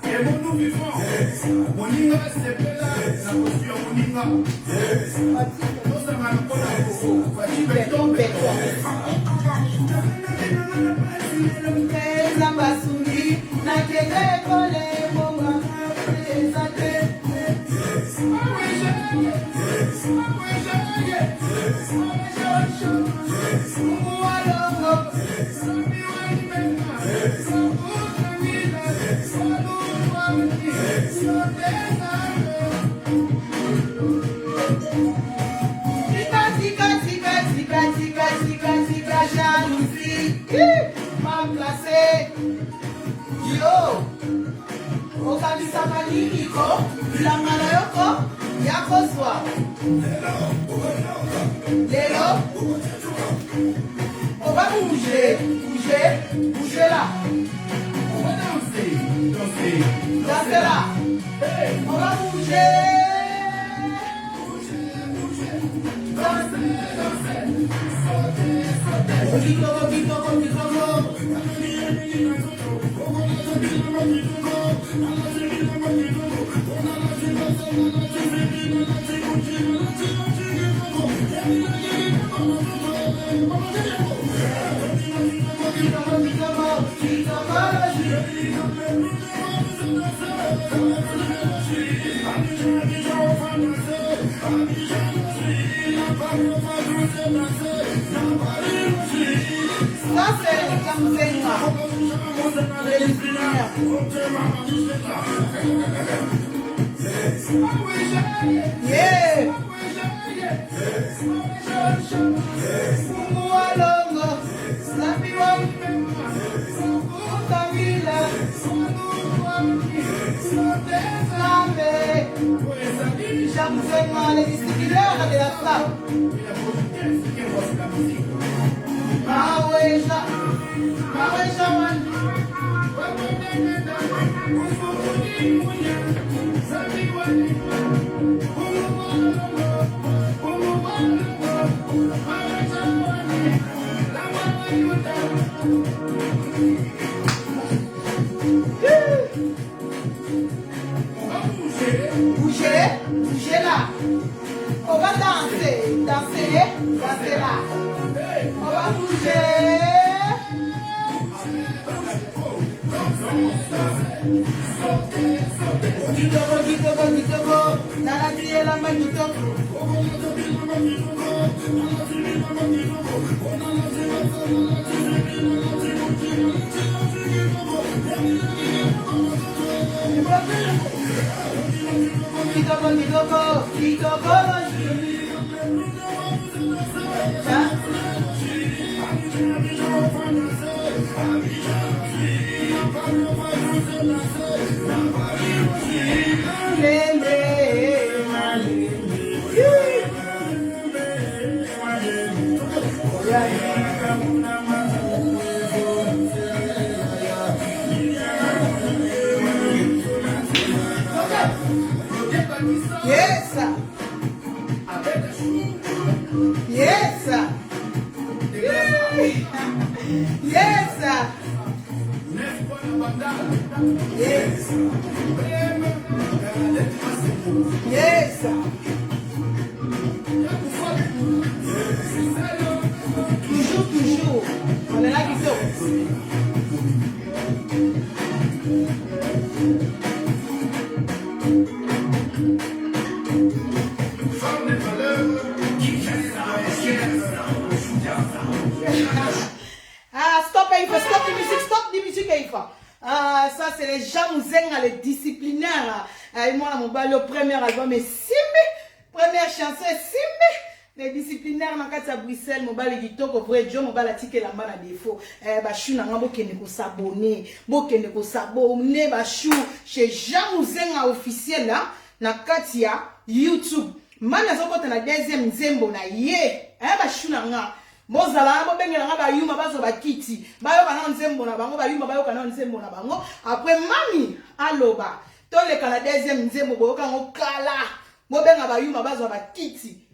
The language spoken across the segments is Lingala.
Aimons-nous vivants. Moninga sepela na kozwi ya moninga. Tosangana mpo na Congo. Fatshi beton beton. Nzambe asungi nakende ekole mbongo eza te. Tika tika tika tika tika tika tika jalousie mal placé yo okanisaka nini ko bilanga na yo ko ya kozwa lelo on va bouger bouger bouger là. On va danser, danser, danser là. On va bouger, danser, danser, sauter, sauter. Kitoko kitoko kitoko. Kitoko kitoko kitoko. Ça, c'est Kamzenga. Le disciplinaire. Yeah. Mungu wa longo, Nzambi wa Utangila, Nzambe. Kamzenga, le disciplinaire de la salle. Maweja, Maweja man. Bouger, bouger là. On va danser, danser, danser là. On va bouger. Kitoko, kitoko, kitoko. Nalati elamba kitoko. Kitoko, kitoko, kitoko. Hein? Malembe, malembe. Yes. Yes. Yes. Yes. Yes. Toujours, toujours. On est là qui saute. Femme de valeur, Ah, stop Eifa, stop the music, stop the music Eifa. Ah, ça c'est les Jean Muzenga, les disciplinaires. Ah, moi, mon le premier album est Simbi. Première chanson est Simbi. Les disciplinaires na kati ya Bruxelles, mobali kitoko vrai Joe, mobali atikelamba na défaut. Eh, bachoux na nga bokende ko s'abonner, bokende ko s'abonner bachoux chez Jean Muzenga officiel là na kati ya YouTube. Mani azokota na deuxième nzembo na ye. Eh, bachoux na nga. Bozala bobengela nga bayuma bazwa bakiti bayoka na nzembo na bango, bayuma bayoka na nzembo na bango. Après mami aloba toleka na deuxième nzembo, boyoka yango kala. Bobenga bayuma bazwa bakiti.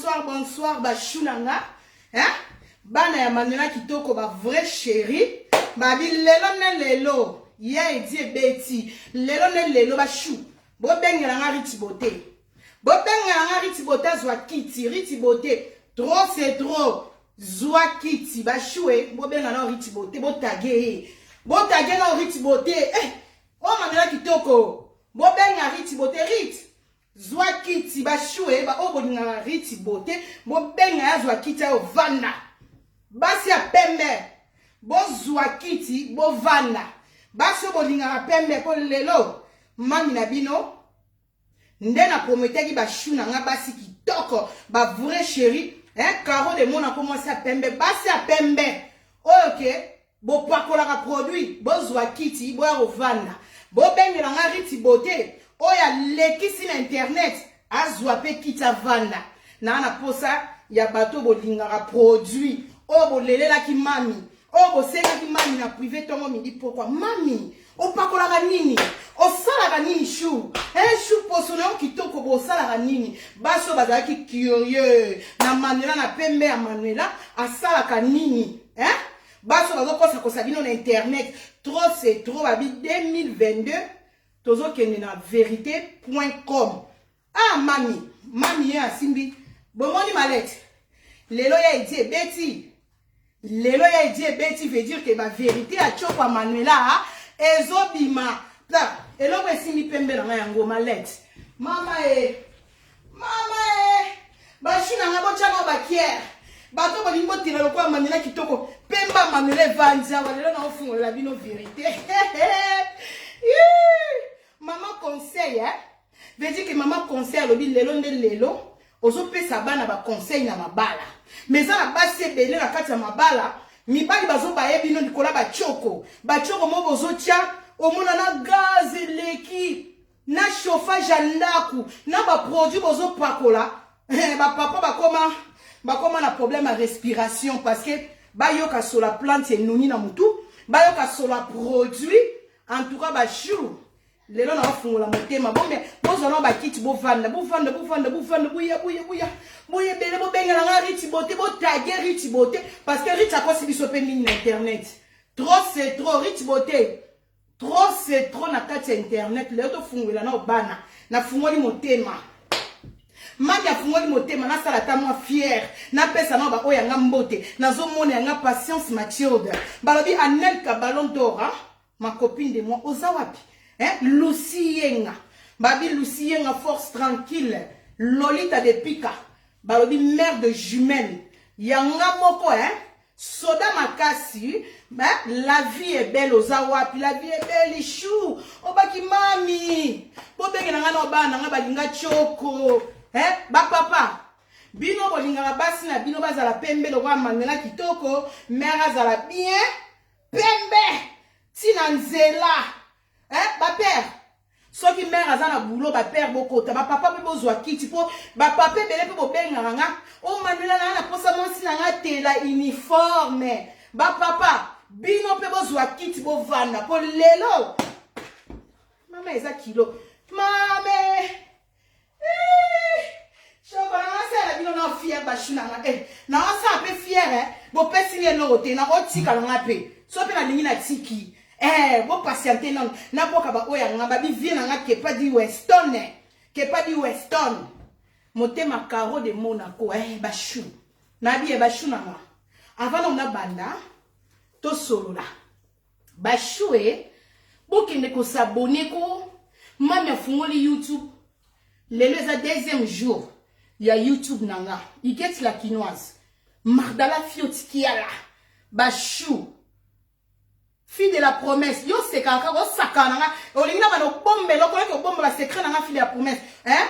Bonsoir, bonsoir, ba chou na nga. Hein? Bana ya Manuela Kitoko, ba vrai chéri. Babi lelo ne lelo. Ya edi ebeti. Lelo ne lelo ba chou. Bobengela nga Riti Beauté. Bobengela nga Riti Beauté azwa kiti. Riti Beauté. Trop c'est trop. Zwa kiti. Ba chou eh. Bobenga na Riti Beauté. Botage ye. Botage na Riti Beauté. Eh. Oh Manuela Kitoko. Bobenga Riti Beauté. Riti. Zwa kiti ba chou eh, ba oyo bolingaka Riti Beauté, bobenga ya zwa kiti ayo vanda. Basi ya pembe, bozwa kiti bovanda. Basi oyo bolingaka pembe po lelo mami na bino nde na prometaki ba chou na nga basi kitoko, ba vrai chérie, hein, Caro de Monaco mwasi ya pembe, basi ya pembe oyo ke Bopakolaka produit, bozua kiti boya kovanda. Bobengela nga Riti Beauté oyo alekisi na internet azua pe kiti avanda. Naa na posa ya bato bolingaka produit oyo bolelelaki mami, oyo bosengaki mami na privé tongo midi pokwa. Mami, opakolaka nini? Osalaka nini chou? Hein chou poso na yo kitoko bosalaka nini? Basi oyo bazalaki curieux na Manuela na pembe ya Manuela asalaka nini? Hein? Basi oyo bazokosa kosa bino na internet trop c'est trop babi 2022 tozokende na verite.com. Ah mami, mami ye asimbi bomoni malete lelo ya edi ebeti lelo ya edi ebeti veut dire que ba verite ya chokwa Manuela ezobima ta eloko esimbi pembe na ngai yango malete mama e mama e bashu na ngai botya nao bakiere bato bolingi botela lokola Manuela kitoko pemba Manuela evandi awa lelo naofungolela bino verite. Mama conseil eh? Veut dire que mama conseil alobi lelo nde lelo ozopesa bana ba conseil na mabala. Mais eza na basi ebele na kati ya mabala, mibali bazobaye bino likolo ya bachoko. Bachoko moko bozotia omona na gaz eleki na chauffage ya ndaku na ba produit bozopakola ba papa bakoma bakoma na problème ya respiration parce que bayoka sola plante enuni na mutu, bayoka sola produit. En tout cas ba chou lelo na ofungola motema bombe bozwa na bakiti bovanda bovanda bovanda bovanda boya boya boya boya ebele bobengela nga Riti Beauté, botage Riti Beauté parce que Riti akosi biso mpe mingi na internet. Trop c'est trop Riti Beauté, trop c'est trop na kati ya internet. Lelo tofungolela na bana nafungoli motema mami afungoli motema nasala ata mwa fiere napesa na baoyo yanga mbote nazomona yanga Patience Mathilde balobi Anelka Ballon d'Or, hein? Ma copine de moi oza wapi hein? Lucie Yenga babi Lucie Yenga force tranquille Lolita de Pika balobi mère de jumelle yanga moko hein? Soda makasi hein? La vie est belle oza wapi? La vie est belle chou obaki mami bobengela nga na bana nga balinga choko hein? Bapapa bino bolingaka basi na bino bazala pembe lokola Manuela kitoko, mère azala bien pembe ntina nzela hein? Bapere soki mère aza na boulot, bapere bokota, bapapa mpe bozwa kiti mpo bapapa ebele mpe bobengaka nga o Manuela na nga na posa mwasi na nga tela uniforme. Bapapa bino mpe bozwa kiti bovanda mpo lelo mama eza kilo mame shoko na nga sala bino na fier bashu na nga eh na osala mpe fier eh bopesi nga eloko te na otikala nga mpe so mpe nalingi natiki eh bopatiente nano naboka baoyo ya nga babi vie na nga kepa di Weston eh kepa di Weston motema Caro de Monaco eh bashu nabi eh bashu na nga avant na banda tosolola bashu eh bokende kosabone ko mami afungoli YouTube lelo eza deuxième jour ya YouTube na nga Iget la Kinoise Mardala Fiotikiala bashu fille de la promesse yo sekaka kaka osakana na nga olingi na bana obombela okolaki obomba basecret na nga fille de la promesse hein?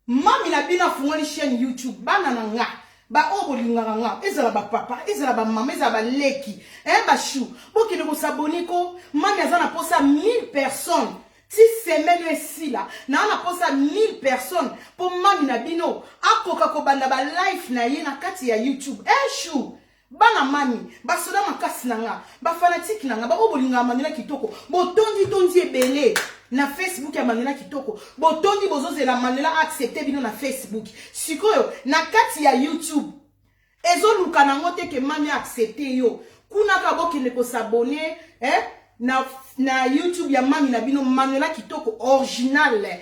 Mami na bino afungoli chaîne YouTube bana na nga baoyo bolingaka nga ezala bapapa ezala bamama ezala baleki hein, bashu bokende kosabone ko mami aza na posa 1000 personnes ti semaine oyo esila naa na posa 1000 personnes mpo mami na bino akoka kobanda balife na ye na kati ya YouTube eh, shu bana mami basoda makasi na nga bafanatike na nga baoyo bolingaka Manuela kitoko botondi tondi ebele. Na Facebook ya Manuela Kitoko. Botondi bozozela Manuela accepter bino na Facebook. Sikoyo na kati ya YouTube ezoluka nango te ke mami accepter yo. Kuna ka bokende ko s'abonner eh na YouTube ya mami na bino Manuela Kitoko original 1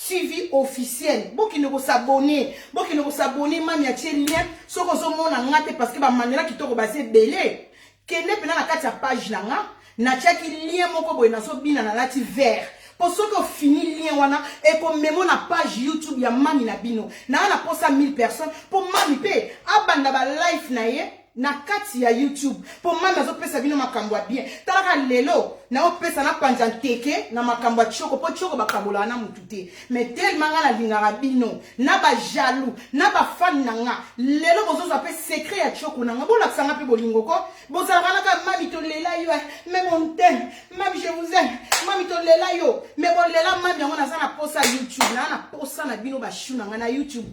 TV officiel. Bokende ko s'abonner, bokende ko s'abonner mami atie lien soko ozomona nga te parce que ba Manuela Kitoko baze belé. Kende pena na kati ya page na nga, natiaki lien moko boye nazobina nalati vert. Po soki ofini lien wana ekomemo na page YouTube ya mami na bino. Na na posa 1000 personnes po mami pe abanda ba live na ye na kati ya YouTube. Po mami azopesa bino makambo ya bien. Talaka lelo na opesa na panza nteke na makambo ya choko po choko bakabola na mutu te. Mais tellement nga nalingaka bino na ba jaloux na ba fan na nga lelo bozozwa pe secret ya choko na nga bolakisa nga pe bolingo ko bozalaka na ka mami tolela yo mais mon thème mami je vous aime mami tolela yo mais bolela mami yango naza na posa YouTube na na posa na bino ba chou na nga na YouTube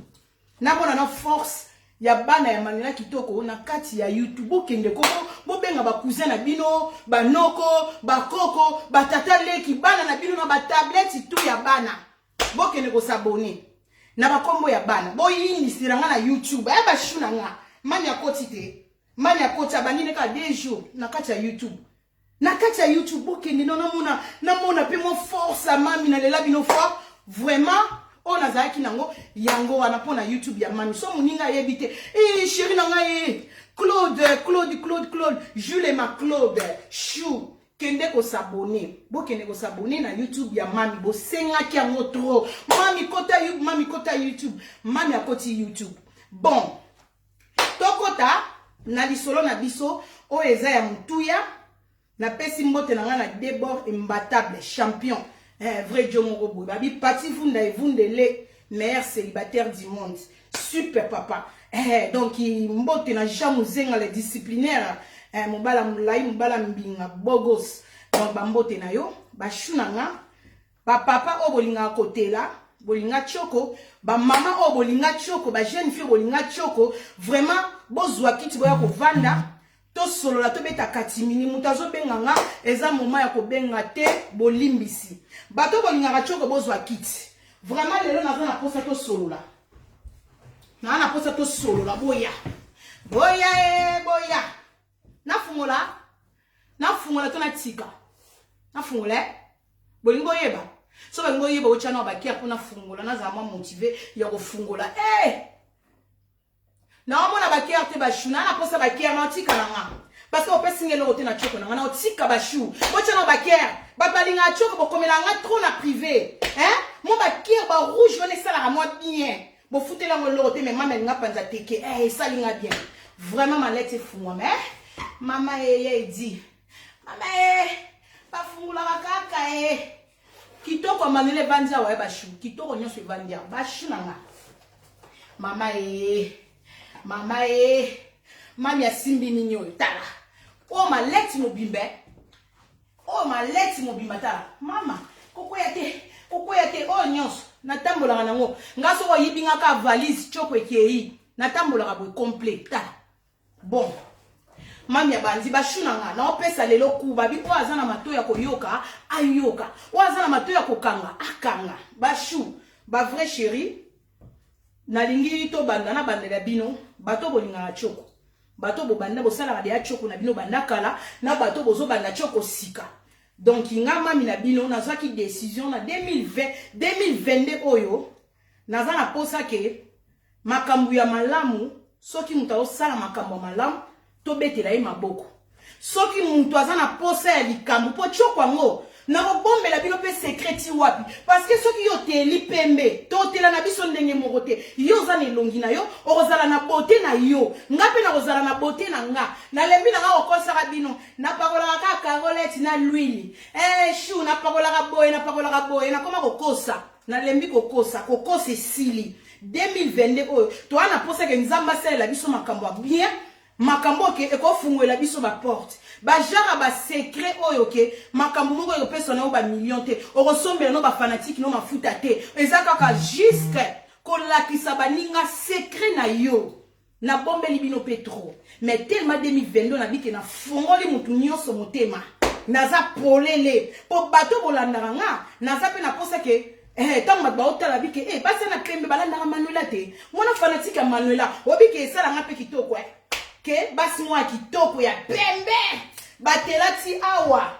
namona na force ya bana ya Manuela Kitoko na kati ya YouTube. Bokende ko bobenga ba cousin na bino, ba noko, ba koko, ba tata leki, bana na bino na ba tablette tout ya bana. Bokende ko s'abonner na ba kombo ya bana. Boyindisela nga na YouTube. Aya ba chou na nga. Mami akoti te. Mami akoti abandi ne ka 2 jours na kati ya YouTube. Na kati ya YouTube bokende no namona namona pe mo force ya mami na lela bino fort vraiment oyo nazalaki nango yango wana mpo na YouTube ya mami so moninga ayebi te eh chéri na ngai eh Claude Claude Claude Claude Jules ma Claude chou kende kosabone bokende kosabone na YouTube ya mami bosengaki yango trop mami kota mami kota YouTube mami akoti YouTube bon tokota na lisolo na biso oyo eza ya motuya. Napesi mbote na ngai na Debord imbattable champion vrai Joe moko boye babi Pati Vunda evundele meilleur célibataire du monde super papa donc mbote na Jean Muzenga le disciplinaire mobala molai mobala mbinga bogos donc bambote na yo bashu na nga ba papa oyo bolingaka kotela bolinga choko ba mama oyo bolinga choko ba jeune fille bolinga choko vraiment bozwa kiti boya kovanda tosolola tobeta katimini moto azobenga nga eza moment ya kobenga te bolimbisi bato bolingaka choko bozwa kiti vraiment lelo naza na posa tosolola naza na posa tosolola boya boya e boya nafungola nafungola to natika nafungola eh? Bolingi boyeba so balingi oyeba otya na bakiere mpo nafungola nazala mwa motive ya kofungola eh! Naomona bakiere te bashu naa naposa bakiere na otika na nga parce que opesi nga eloko te na choko na nga na otika bashu botya na bakiere bato balingaka choko bokomela nga trop na privé hein? Mwa bakiere ba rouge wana esalaka mwa bien bofutela yango eloko te mais mama elinga panza teke eh, esali nga bien vraiment malete efungwama eh? Mama eye edi mama e bafungulaka kaka e kitoko ya Manuel evandi awa ya bashu kitoko nyonso evandi awa bashu na nga mama e mama e mami asimbi nini oyo tala oyo maleti mobimba oyo maleti mobimba tala mama kokwea te kokwea te oyo nyonso natambolaka nango nga soki oyibi nga ka valise choko ekei natambolaka boye complet tala bon mami abandi bashu na nga naopesa lelo ku babi oyo aza na mato ya koyoka ayoka oyo aza na mato ya kokanga akanga bashu ba vrai chéri nalingi tobanda na bandela bino bato bolingaka choko bato bobanda bosalaka deya choko na bino banda kala na bato bozobanda choko sika donc nga mami na bino nazwaki décision na 2020 2022 oyo naza na posa ke makambo ya malamu soki moto azosala makambo ya malamu tobetela ye maboko soki moto aza na posa ya likambo mpo choko yango nakobombela bino mpe secret ti wapi parce que soki yo oteli pembe totela na biso ndenge moko te yo oza na elongi na yo okozala na beauté na yo nga mpe nakozala na beauté na nga nalembi na nga kokosaka bino napakolaka kaka carolette na l'huile chou napakolaka boye napakolaka boye nakoma kokosa nalembi kokosa kokosa esili 2022 oyo toa na posa ke nzambe asalela biso makambo ya bien makambo oke ekofungwela biso baporte bajara basecret oyo ke makambo moko ekopesa na yo bamillion te okosombela no bafanatike no mafuta te eza kaka juste kolakisa baninga secret na yo nabombeli bino mpe trop mais tellement 2022 nabike nafongoli motu nyonso motema. Naza polele po bato bolandaka nga, naza pe na posa ke eh tango bato baotala bike eh basi na pembe balandaka Manuela te. Mwana fanatique ya Manuela, obike esala nga pe kitoko eh. Ke basi mwa kitoko ya pembe batelati awa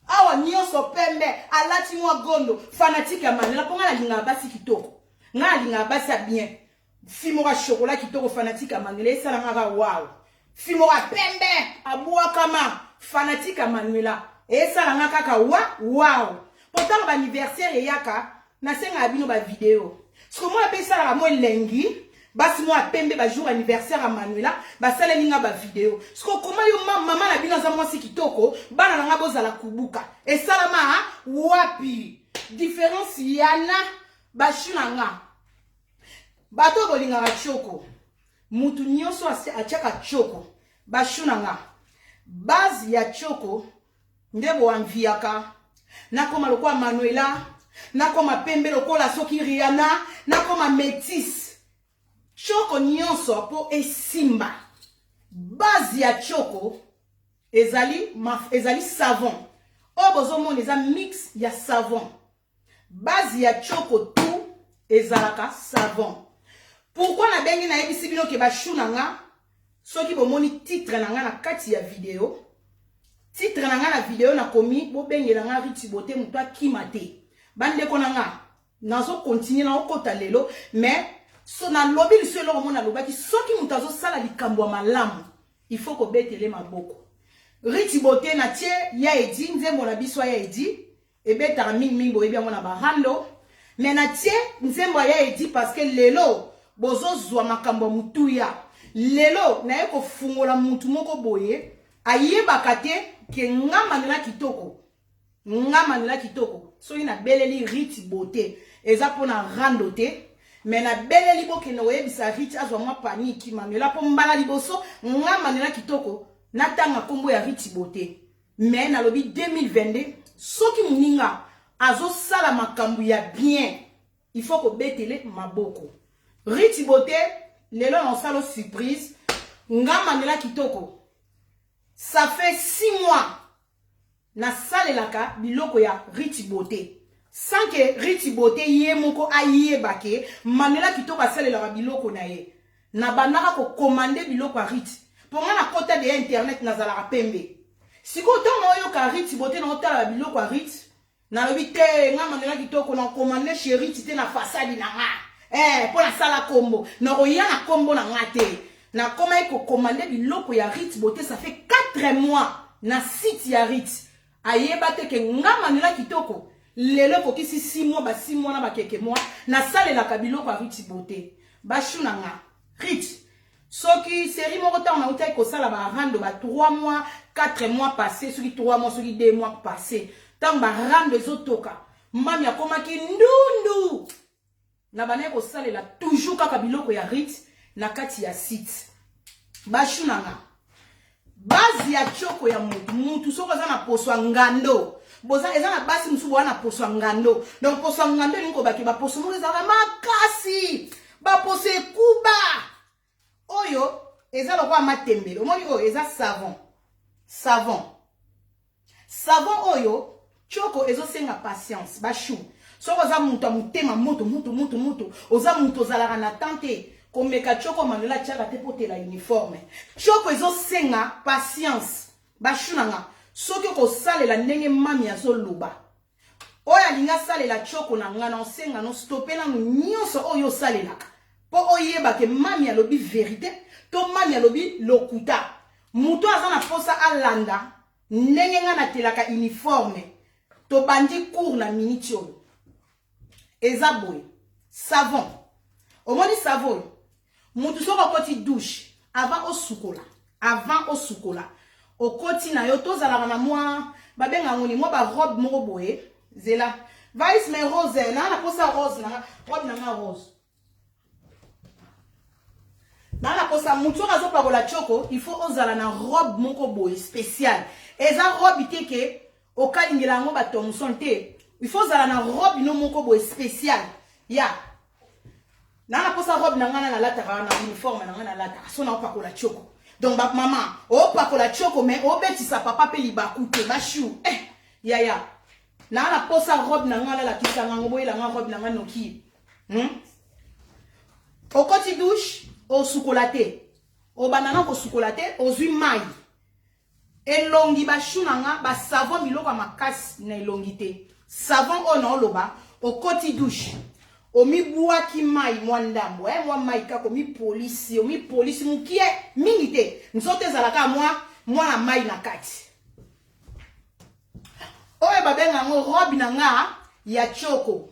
awa nyonso pembe alati mwa gondo fanatique ya Manuela mpo nga nalingaka basi kitoko, nga nalingaka basi ya bien. Fille moko ya chocolat kitoko fanatique ya Manuela esala nga kaka wow. Fille moko ya pembe abwakama fanatique ya Manuela esala nga kaka wa wow. Po ntango ba anniversaire eyaka nasengaka bino ba video. Siko mwa pe esalaka mwa elengi basi mwa pembe ba jour anniversaire ya Manuela basaleli nga ba video. Siko koma yo mama na bino aza mwasi kitoko, bana na nga bozala kubuka. Esalama wapi? Différence yana bashu na nga. Bato bolingaka choko, mutu nyonso atiaka choko, bashu na nga. Base ya choko nde boanviaka. Nakoma lokola Manuela, nakoma pembe lokola soki Rihanna, nakoma métisse. Choko nyonso po esimba. Base ya choko ezali ezali savon. Oyo bozomona eza mix ya savon. Base ya choko tout ezalaka savon. Pourquoi nabengi nayebisi bino ke bashu na nga, soki bomoni titre na nga na kati ya video, titre na nga na video nakomi bobengela nga Ruth Beauté moto akima te. Bandeko na nga, nazo continuer na okota lelo, mais so nalobi liso eloko mona nalobaki soki moto azosala likambo ya malamu, il faut kobetele maboko. Ruth Beauté na tie ya edi nzembo na biso ya edi ebetaka mingi mingi boyebi yango na barando, mais na tie nzembo ya edi parce que lelo bozozwa makambo ya mutuya. Lelo naye kofungola mutu moko boye ayebaka te ke nga Manuela kitoko, nga Manuela kitoko soki nabeleli Ruth Beauté eza mpona rando te, mais nabeleli bokende koyebisa Ruth azwa mwa panique Manuela mpo mbala liboso nga Manuela kitoko natanga nkombo ya Ruth Beauté. Mais nalobi 2022 soki moninga azosala makambo ya bien, il faut kobetele maboko. Ruth Beauté lelo na osala surprise nga Manuela kitoko, ça fait 6 mois nasalelaka biloko ya Ruth Beauté sans que Ruth Beauté ye moko ayeba ke Manuela kitoko asalelaka biloko na ye. Nabandaka kokomande biloko ya Ruth mpo nga na kota de internet nazalaka pembe. Sikoyo ntango naoyoka Ruth Beauté na otala biloko ya Ruth, nalobi te nga Manuela kitoko na komande chez Ruth te na fasadi na nga mpo nasala kombo nakoya na kombo na nga te. Nakomaki kokomande biloko ya Ruth Beauté ça fait 4 mois na site ya Ruth. Ayeba te ke nga Manuela kitoko lelo ekokisi 6 mois ba 6 mois na bakeke mois nasalelaka biloko ya Ruth Beauté. Bashu na nga Ruth soki série moko ntango nautaki kosala barando ba 3 mois 4 mois passé, soki 3 mois soki 2 mois passé, ntango barando ezotoka mami akomaki ndundu, na bandaki kosalela toujours kaka biloko ya Ruth na kati ya site. Bashu na nga, base ya choko ya mutu mutu soki oza na poso ya ngando, boza eza na basi mosusu boza na poso ya ngando. Donc poso ya ngando elingi kobaki baposo moko ezalaka makasi, baposo ekuba. Oyo eza lokola matembele, omoni oyo eza savon, savon, savon oyo choko ezosenga patience. Bashu soki oza mutu ya motema moto moto moto moto, oza mutu ozalaka na temps te komeka choko Manuela atiaka te po tela uniforme. Choko ezosenga patience. Bashu na nga, soki okosalela ndenge mami azoloba, oyo alingi asalela choko na nga na osenga no stope nanu nyonso oyo osalelaka po oyeba ke mami alobi vérité to mami alobi lokuta. Mutu aza na posa alanda ndenge nga natelaka uniforme, tobandi cours na minute oyo eza boye. Savon, omoni savon oyo, mutu soki okoti douche avant osukola, avant osukola okoti na yo, tozalaka na mwa babenga yango ni mwa barobe moko boye. Zela vice mais rose na na posa rose na robe na nga rose na na posa. Mutu soki azopakola choko, il faut ozala na robe moko boye spéciale. Eza robe te ke okalingela yango ba Thomson te, il faut ozala na robe no moko boye spéciale ya na na posa robe na nga na nalataka na uniforme na nga nalataka so na opakola choko. Donc ba mama opakola Ozopakola tioko mais obetisa papa pe libaku te ba chou eh yaya naa na posa robe na nga nalakisa nga ngo boyela nga robe na nga noki? Okoti douche osukola te, obanda na kosukola te, ozwi mai elongi ba chou na nga ba savon biloko ya makasi na elongi te. Savon oyo na oloba, okoti douche omibwaki mai mwa ndambo mwa mai kaka, omipolisi omipolisi mokie mingi te, nzoto ezalaka mwa mwana mai na kati. Oyo babenga yango robe na nga ya tioko,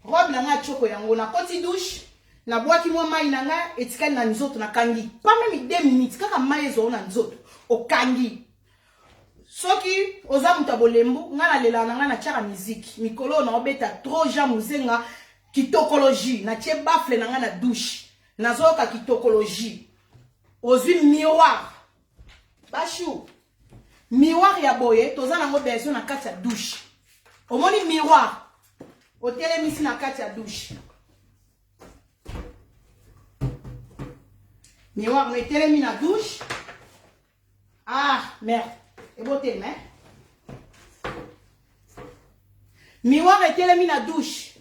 robe na nga ya tioko yango. Nakoti douche, nabwaki mwa mai na nga etikali na nzoto, nakangi pas même 2 minutes kaka mai ezwao na nzoto, okangi. Soki oza moto ya bolembu, nga nalelaka na ngai, natiaka miziki mikolo oyo naobeta trop Jean Muzenga kitokologie, natie baffle na ngai na douche, nazoyoka kitokologie. Ozwi miroir bashu, miroir ya boye toza nango besoin na kati ya douche. Omoni miroir, otelemisi na kati ya douche, miroir no etelemi na douche. Ah merde, ebotema eh? Miroir etelemi na douche,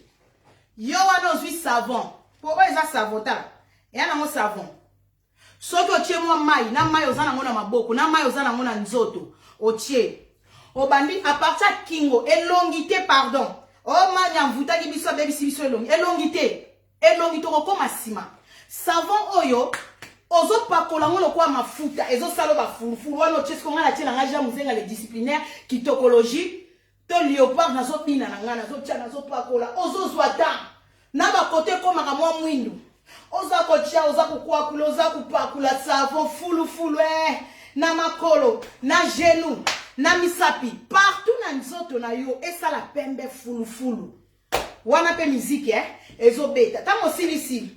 yo wana ozwi savon, po oyo eza savon, tala eya nango savon. Soki otie mwa mai na mai oza nango na maboko, na mai oza nango na nzoto, otie, obandi à partir ya kingo, elongi te, pardon. O mani amvutaki biso, abebisi biso elongi, elongi te, elongi tokokoma nsima. Savon oyo ozopakola yango lokola mafuta, ezosala bafulufulu wana. Otie siko, ngai natie na ngai Jean Muzenga le disciplinaire kitokologie to léopard, nazobina na ngai, nazotia, nazopakola. Ozozwa temps na bakote ekomaka mwa mwindu, oza kotia, oza kokwakula, oza kopakula savon fulufulu na makolo, na genou, na misapi, partout na nzoto na yo esala pembe fulufulu wana. Mpe miziki ezobeta ntango osilisi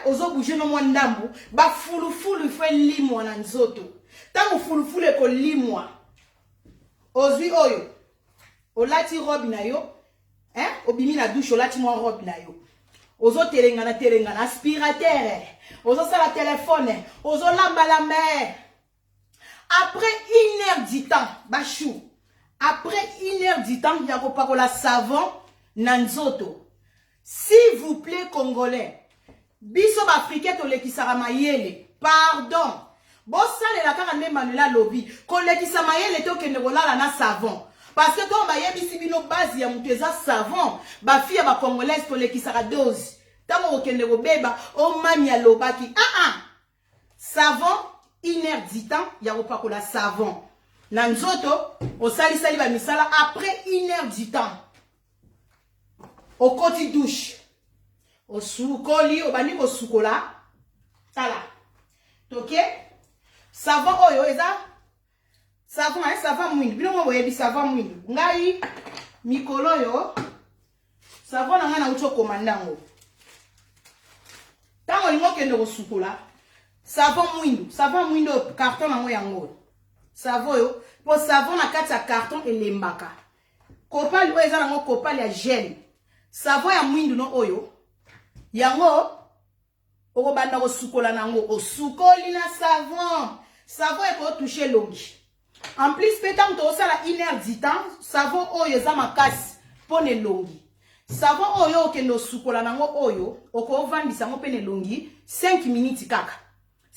ozobouge no mwa ndambu, bafulufulu ifo elimwa na nzoto. Ntango fulufulu ekolimwa, ozwi oyo olati robe na yo, obimi na douche, olati mwa robe na yo, ozotelengana telengana, aspirateur, ozosala telefone, ozolambalamba. Après une heure du temps bashu, après une heure du temps ya kopakola savon na nzoto, s'il vous plaît congolais, biso baafricain tolekisaka mayele, pardon, bosalela kaka nde Manuel alobi, kolekisa mayele te, okende kolala na savon, parce que ntango bayebisi bino base ya moto eza savon, bafille ya bacongolaise tolekisaka dose. Ntango okende kobeba, o mami alobaki ah ah. Savon, une heure du temps ya kopakola savon na nzoto, osalisali bamisala, après une heure du temps okoti douche, osukoli, obandi kosukola. Tala, toke savon oyo eza savon savon mwindu. Bino mo boyebi savon mwindu. Ngai mikolo oyo savon na ngai nauti okomanda yango. Ntango olingi okende kosukola, savon mwindu, savon mwindu oyo, carton nango yango oyo, savon oyo, mpo savon na kati ya carton elembaka. Kopali oyo eza nango kopali ya gel, savon ya mwindu no oyo, yango okobanda kosukola nango. Osukoli na savon, savon ekotouche elongi. En plus mpe ntango tokosala une heure du temps, savon oyo eza makasi mpo na elongi. Savon oyo okende osukola nango oyo, okovandisa yango mpe na elongi 5 minutes kaka,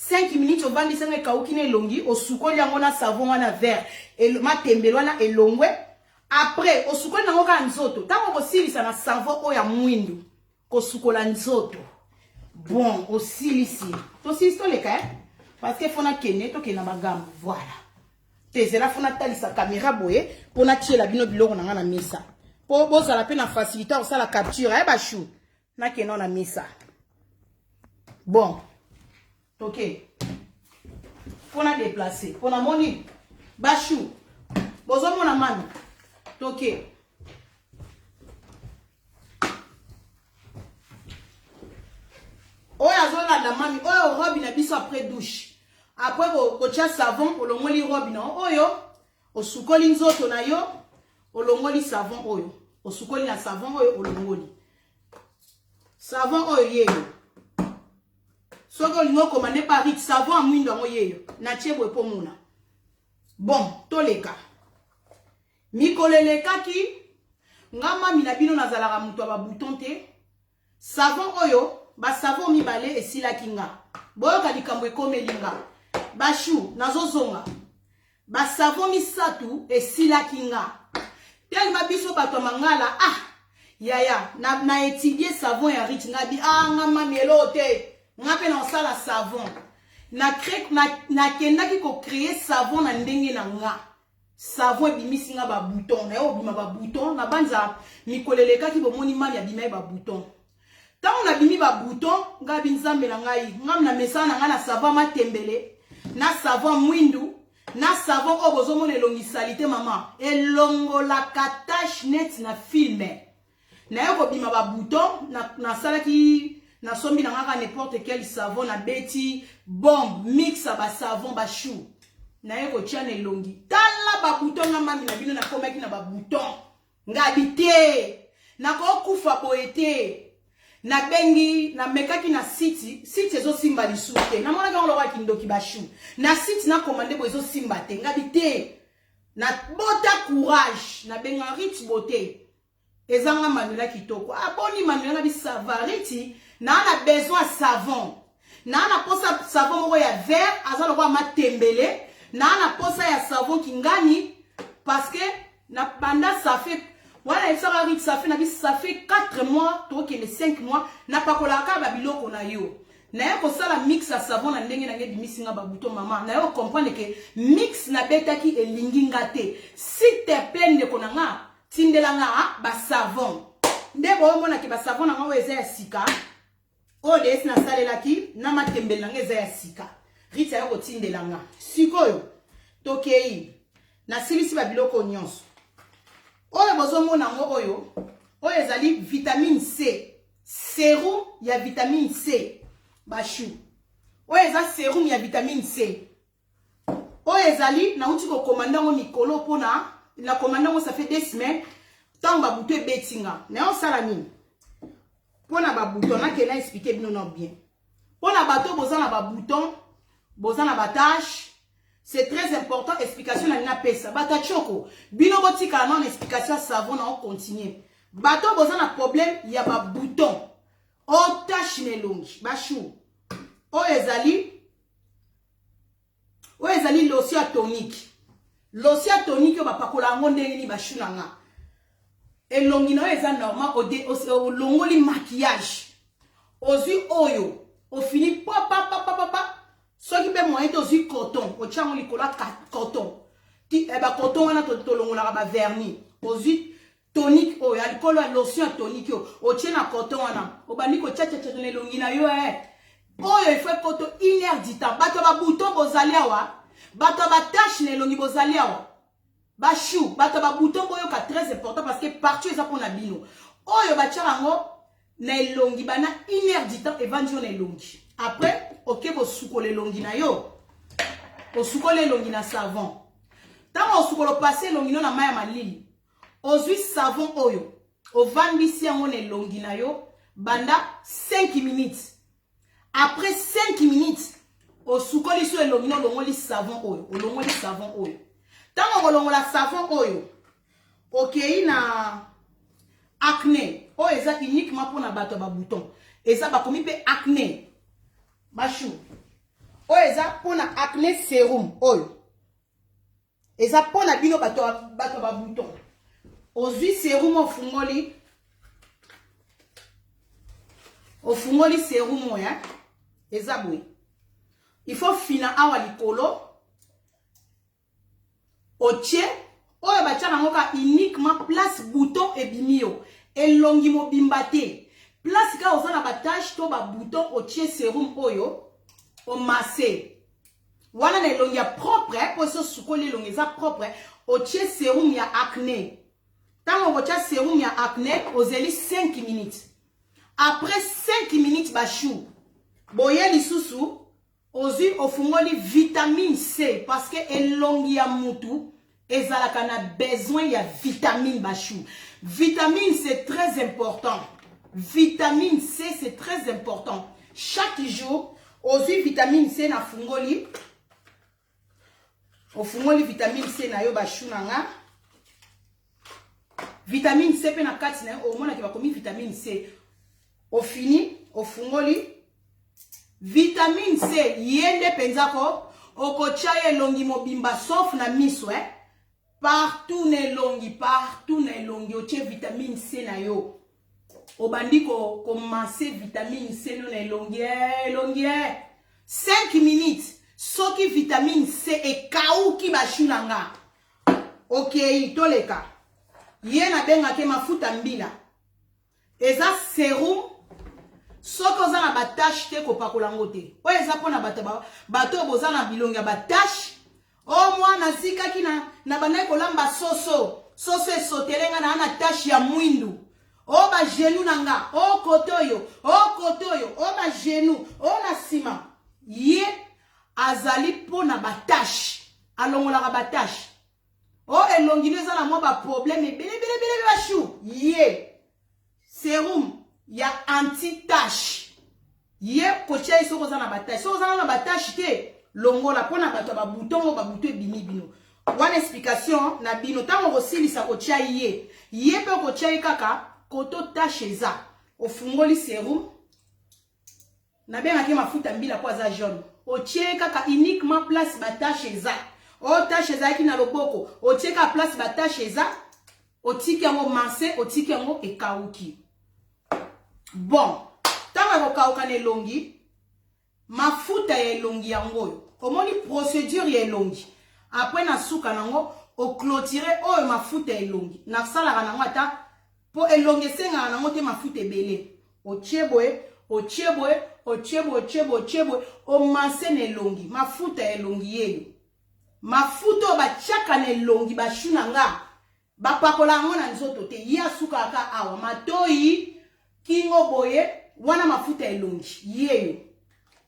5 minutes ovandisi yango, ekauki na elongi, osukoli yango na savon wana vert, matembele wana elongwe. Après osukoli nango kaka nzoto. Ntango okosilisa na savon oyo ya mwindu kosukola nzoto, bon, osilisi, tosilisi, toleka parce que faut nakende, tokende na bagambo. Voilà, tezela, faut natalisa caméra boye mpo natiela bino biloko na nga na mesa, mpo bozala mpe na facilité ya kosala capture. Bashu, nakende na mesa. Bon, toke mpo na déplace, mpo namoni bashu bozomona mami. Toke oyo azolanda mami oyo, robe na biso après douche, après kotia savon, olongoli robe na oyo, osukoli nzoto na yo, olongoli savon oyo, osukoli na savon oyo, olongoli savon oyo yeyo. Soki olingi okoma nde parik, savon ya mwindo yango yeyo, natie boye mpo mona. Bon, toleka. Mikolo elekaki, nga mami na bino nazalaka moto ya babouton te. Savon oyo, ba savon mibale esilaki nga. Boyoka likambo ekomeli nga. Bashu, nazozonga. Ba savon misatu esilaki nga. Tellement biso bato ya mangala, ah, yaya, na, na étudier savon ya Rich nga bi, ah, nga mami eloo te. Nga pe na osala savon. Na crée, na, nakendaki ko créer savon na ndenge na nga. Savon ebimisi nga ba bouton, naye obima ba bouton, na banza mikolo elekaki bomoni mami abimaki ba bouton. Tango nabimi ba bouton, nga bi nzambe na ngai, nga na mesana na ngai na savon matembele, na savon mwindu, na savon oyo bozomona elongi salite mama, elongolaka tache net na film. Naye kobima ba bouton, nasalaki na nasombi na ngaka n'importe quel savon, na beti bombe mix ba savon ba chou. Naye kotia na elongi. Tala ba bouton nga mami na bino nakomaki na ba bouton. Ngabi te. Nakokufa boye te. Nabengi, namekaki na site, site ezosimba lisusu te. Namonaki yango lokola kindoki ba chou. Na site na commande boye ezosimba te. Ngabi te. Na bota courage, nabenga Ritz Beauté. Ezanga Manuela kitoko. Ah boni Manuela ngabi ça va Ritz, na na besoin savon. Na na posa savon moko ya vert, aza lokola matembele. Na na posa ya savon kingani parce que na banda ça fait wana yebisaka Ritz ça fait na bi ça fait 4 mois tokende 5 mois na pakolaka ba biloko na yo. Naye kosala mix ya savon na ndenge na nge bimisi nga ba bouton mama. Naye ko comprendre que mix na betaki elingi nga te. S'il te plaît ndeko na nga tindela nga ba savon. Nde boomona ke ba savon na nga oyo eza ya sika. Oyo deyesi nasalelaki na matembele na nga eza ya sika. Ritz aye kotindela nga. Sikoyo tokei nasilisi ba biloko nyonso. Oyo bozomona yango oyo, oyo ezali vitamine C. Serum ya vitamine C. Bashu. Oyo eza serum ya vitamine C. Oyo ezali nauti kokomanda yango mikolo mpona na komanda yango ça fait 2 semaines ntango babutu ebeti nga. Naye osala nini? Mpona babouton nakende na expliquer bino na bien. Mpona bato boza na babouton, boza na batache, c'est très important explication na nina pesa. Bato ya choko, bino botikala na explication ya savon na continuer. Bato boza na problème ya babouton. O tache na elongi, bashu. Oyo ezali oyo ezali lotion ya tonique. Lotion ya tonique oyo bapakola yango ndenge nini bashu na nga. Elongi na yo eza normal, olongoli maquillage. Ozwi oyo, ofini pa pa pa pa pa. Soki pe moyen te ozwi coton, otia yango likolo ya coton. Ti ba coton wana tolongolaka ba vernis. Ozwi tonique oyo, ya likolo ya lotion ya tonique oyo, otie na coton wana, obandi kotia tia tia na elongi na yo eh. Oyo il faut ekoto une heure du temps. Bato ba bouton bozali awa, bato ba tache na elongi bozali awa. Ba chou, bato ba bouton boyoka très important parce que partout eza pona bino. Oyo batiaka yango na elongi bana une heure du temps evandi yo na elongi. Après, oke kosukola elongi na yo. Osukola elongi na savon. Tango osukola passer elongi no na mayi ya malili. Ozwi savon oyo, ovandisi yango na elongi na yo banda 5 minutes. Après 5 minutes, osukoli so elongi na olongoli savon oyo, olongoli savon oyo. Tango okolongola savon oyo, okei na acné oyo eza uniquement mpona bato ya ba bouton. Eza bakomi pe acné. Bashu. Oyo eza mpona acné sérum oyo. Eza mpona bino bato ya ba bouton. Ozwi sérum ofungoli. Ofungoli sérum oyo, hein? Eza boye. Il faut fina awa likolo. Otie oyo batia nango ka uniquement place bouton ebimi yo. Elongi mobimba te. Place ka oza na ba tache to ba bouton otie sérum oyo omasse. Wana na elongi ya propre, po so sukoli elongi eza propre, otie sérum ya acné. Tango okotia sérum ya acné, ozeli 5 minutes. Après 5 minutes ba chou, boye lisusu ozwi ofungoli vitamine C parce que elongi ya mutu ezalaka na besoin ya vitamine ba chou. Vitamine c'est très important. Vitamine C c'est très important. Chaque jour ozwi vitamine C na fungoli. Ofungoli vitamine C na yo bashu na nga. Vitamine C pe na kati na yo omonaki bakomi vitamine C. Ofini, ofungoli vitamine C ye nde mpenza ko okotya ye elongi mobimba sauf na miso eh? Partout na elongi, partout na elongi otie vitamine C na yo. Obandi ko ko masser vitamine C no na elongi eh, elongi eh. 5 minutes soki vitamine C ekauki bashu na nga. Okei, toleka. Ye nabengaki mafuta mbila. Eza serum. Soki oza na batache te kopakola yango te. Oyo eza mpona bato bato oyo boza na bilongi ya batache. O mwana zikaki na na bandaki kolamba soso. Soso esotele nga na na tache ya mwindu. O ba genou na nga, o kote oyo, o kote oyo, o ba genou, o na nsima. Ye azali mpona batache. Alongolaka batache. O elongi no eza na mwa ba problème ebele ebele ebele bashu. Ye serum ya anti-tache. Ye kotia ye soki oza na batache. Soki oza na batache te, longola mpona bato ya babouton oyo babouton ebimi bino. Wana explication na bino. Ntango okosilisa kotia ye, ye mpe okotia ye kaka koto tache eza. Ofungoli serum. Nabengaki mafuta mbila po aza jaune. Otie kaka uniquement place ba tache eza. O tache ezalaki na loboko, otie kaka place ba tache eza, otiki yango masse, otiki yango ekauki. Bon, ntango ekokauka na elongi, mafuta ya elongi yango oyo. Omoni procédure ya elongi. Après na suka nango, oclôturer oyo mafuta ya elongi. Nasalaka nango ata po elongi esengaka nango te mafuta ebele. Otie boye, otie boye, otie boye, otie boye, otie boye, omanse na elongi. Mafuta ya elongi yeyo. Mafuta oyo batiaka na elongi bashu na nga, bapakola yango na nzoto te. Ye asukaka ka awa, matoi, kingo boye, wana mafuta ya elongi yeyo.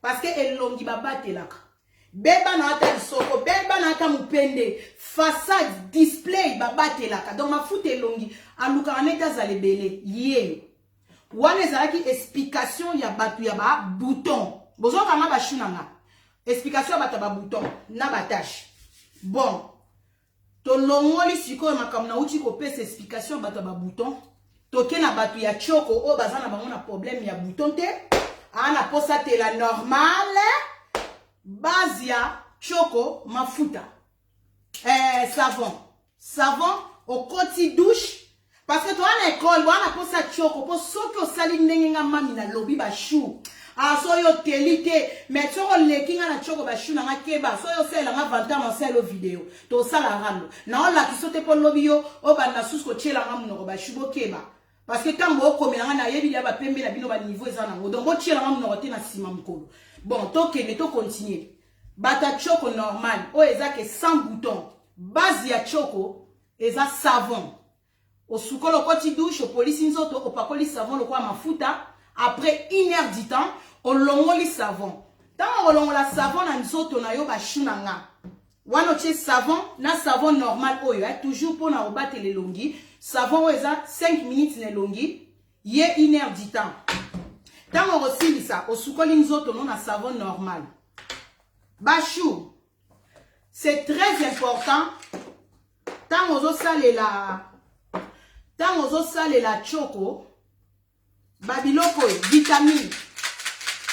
Parce que elongi babatelaka. Beba na ata lisoko, beba na ata mupende, façade, display babatelaka. Donc mafuta elongi alukaka neti azala ebele yeyo. Wana ezalaki explication ya bato ya ba bouton. Bozokanga ba chou na nga. Explication ya bato ya ba bouton na ba tache. Bon, tolongoli sikoyo makambo nauti kopesa explication ya bato ya ba bouton. Toke na bato ya choko oyo baza na bango na problème ya bouton te. Ana posa tela normale. Base ya choko mafuta. Savon. Savon okoti douche. Parce que toi na école wana posa choko po soki osali ndenge nga mami na lobi ba chou. Ah so yo teli te mais soko leki nga na choko ba chou na nga keba so yo sela nga vanta na selo video to sala rando na olaki so te po lobi yo o banda susu ko tiela nga munoko ba chou bokeba. Parce que tango okomela nga na yebi ya ba pembe na bino ba niveau eza nango donc botiela nga munoko te na sima mukolo. Bon tokende to continuer. Bata choko normal oyo eza ke sans bouton. Base ya choko eza savon. Osukolo okoti douche, opolisi nzoto, opakoli savon lokola mafuta. Après une heure du temps, olongoli savon. Tango olongola savon na nzoto na yo ba chou na nga. Wana otie savon na savon normal oyo, eh, toujours pona obatela elongi. Savon oyo eza 5 minutes na elongi, ye une heure du temps. Tango okosilisa, osukoli nzoto no na savon normal. Ba chou, c'est très important. Tango ozosalela choko, ba biloko vitamine.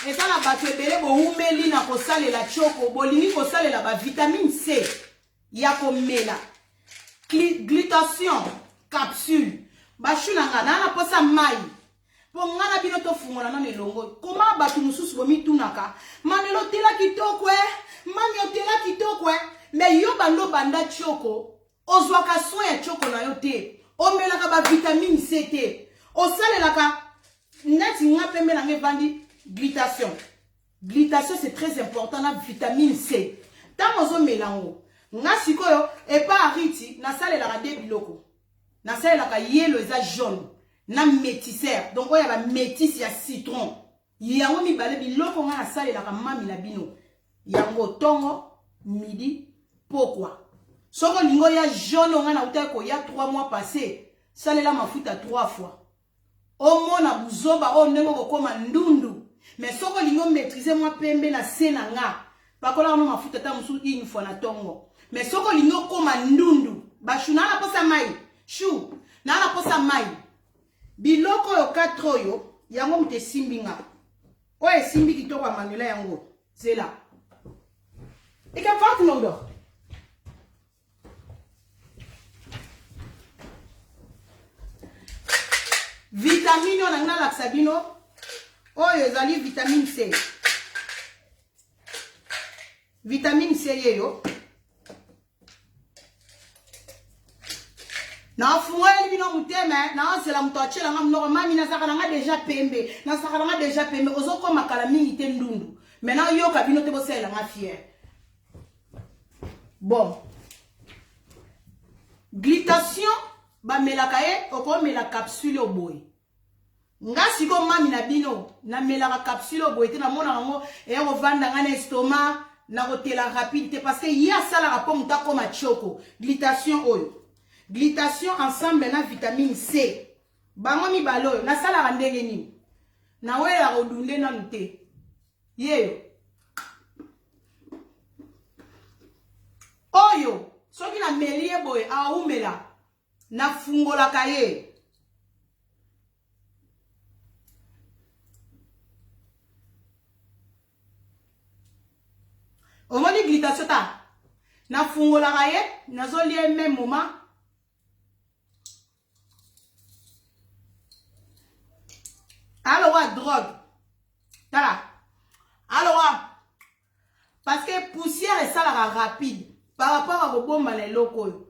Eza na bato ebele boumeli na kosalela choko, bolingi kosalela ba vitamine C ya komela. Glutation capsule. Ba chou na nga na posa mai. Po nga na bino tofungola nano elongo. Koma bato mosusu bomitunaka, Mamelo otela kitoko eh, mami otela kitoko eh. Mais yo bando banda choko, ozwaka soin ya choko na yo te. Omelaka ba vitamine C te. Osalelaka neti nga pembe na nga evandi glutation. Glutation c'est très important na vitamine C. Tango ozomela yango, nga sikoyo epa ariti nasalelaka de biloko. Nasalelaka yelo eza jaune na métisseur. Donc oyo ya ba métisse ya citron. Yango mibale biloko nga nasalelaka mami na bino. Yango tongo, midi, pokwa. Soko lingo ya jaune nga na uta ko ya 3 mois passé, salela mafuta 3 fois. Omona buzoba oyo ndenge okokoma ndundu. Mais soko lingo maîtriser moi pembe na se na nga, pakola no mafuta ta musu une fois na tongo. Mais soki olingi okoma ndundu, bashu naa na posa mai, shu naa na posa mai. Biloko oyo 4 oyo yango moto esimbi nga. Oyo esimbi kitoko ya Manuela yango. Zela. Ik heb water nodig. Vitamine oyo nalingi nalakisa bino oyo ezali vitamine C. Vitamine C yeyo. Nafungoleli bino motema, naozela moto atiela nga monoko. Mami, nazalaka na nga deja pembe, nazalaka na nga deja pembe. Ozokoma kala mingi te ndundu, me nayoka bino te, bosalela nga fiere. Bon, glutation bamelaka ye, okomela capsule oyo boye. Nga siko mami na bino, namelaka capsule oyo boye te, namonaka yango eya kovanda nga na estomac, nakotela rapide te, parce que ye asalaka mpo moto akoma tioko. Glutation oyo, glutation ensemble na vitamine C, bango mibale oyo nasalaka ndenge nini? Nawelaka odunde nanu te yeyo oyo soki nameli ye boye aumela, nafungolaka ye. Omoni glutation ta, nafungolaka ye, nazolia ye même moment. Alowa drogue tala, alowa parce que poussière esalaka rapide par rapport à kobomba na eloko oyo.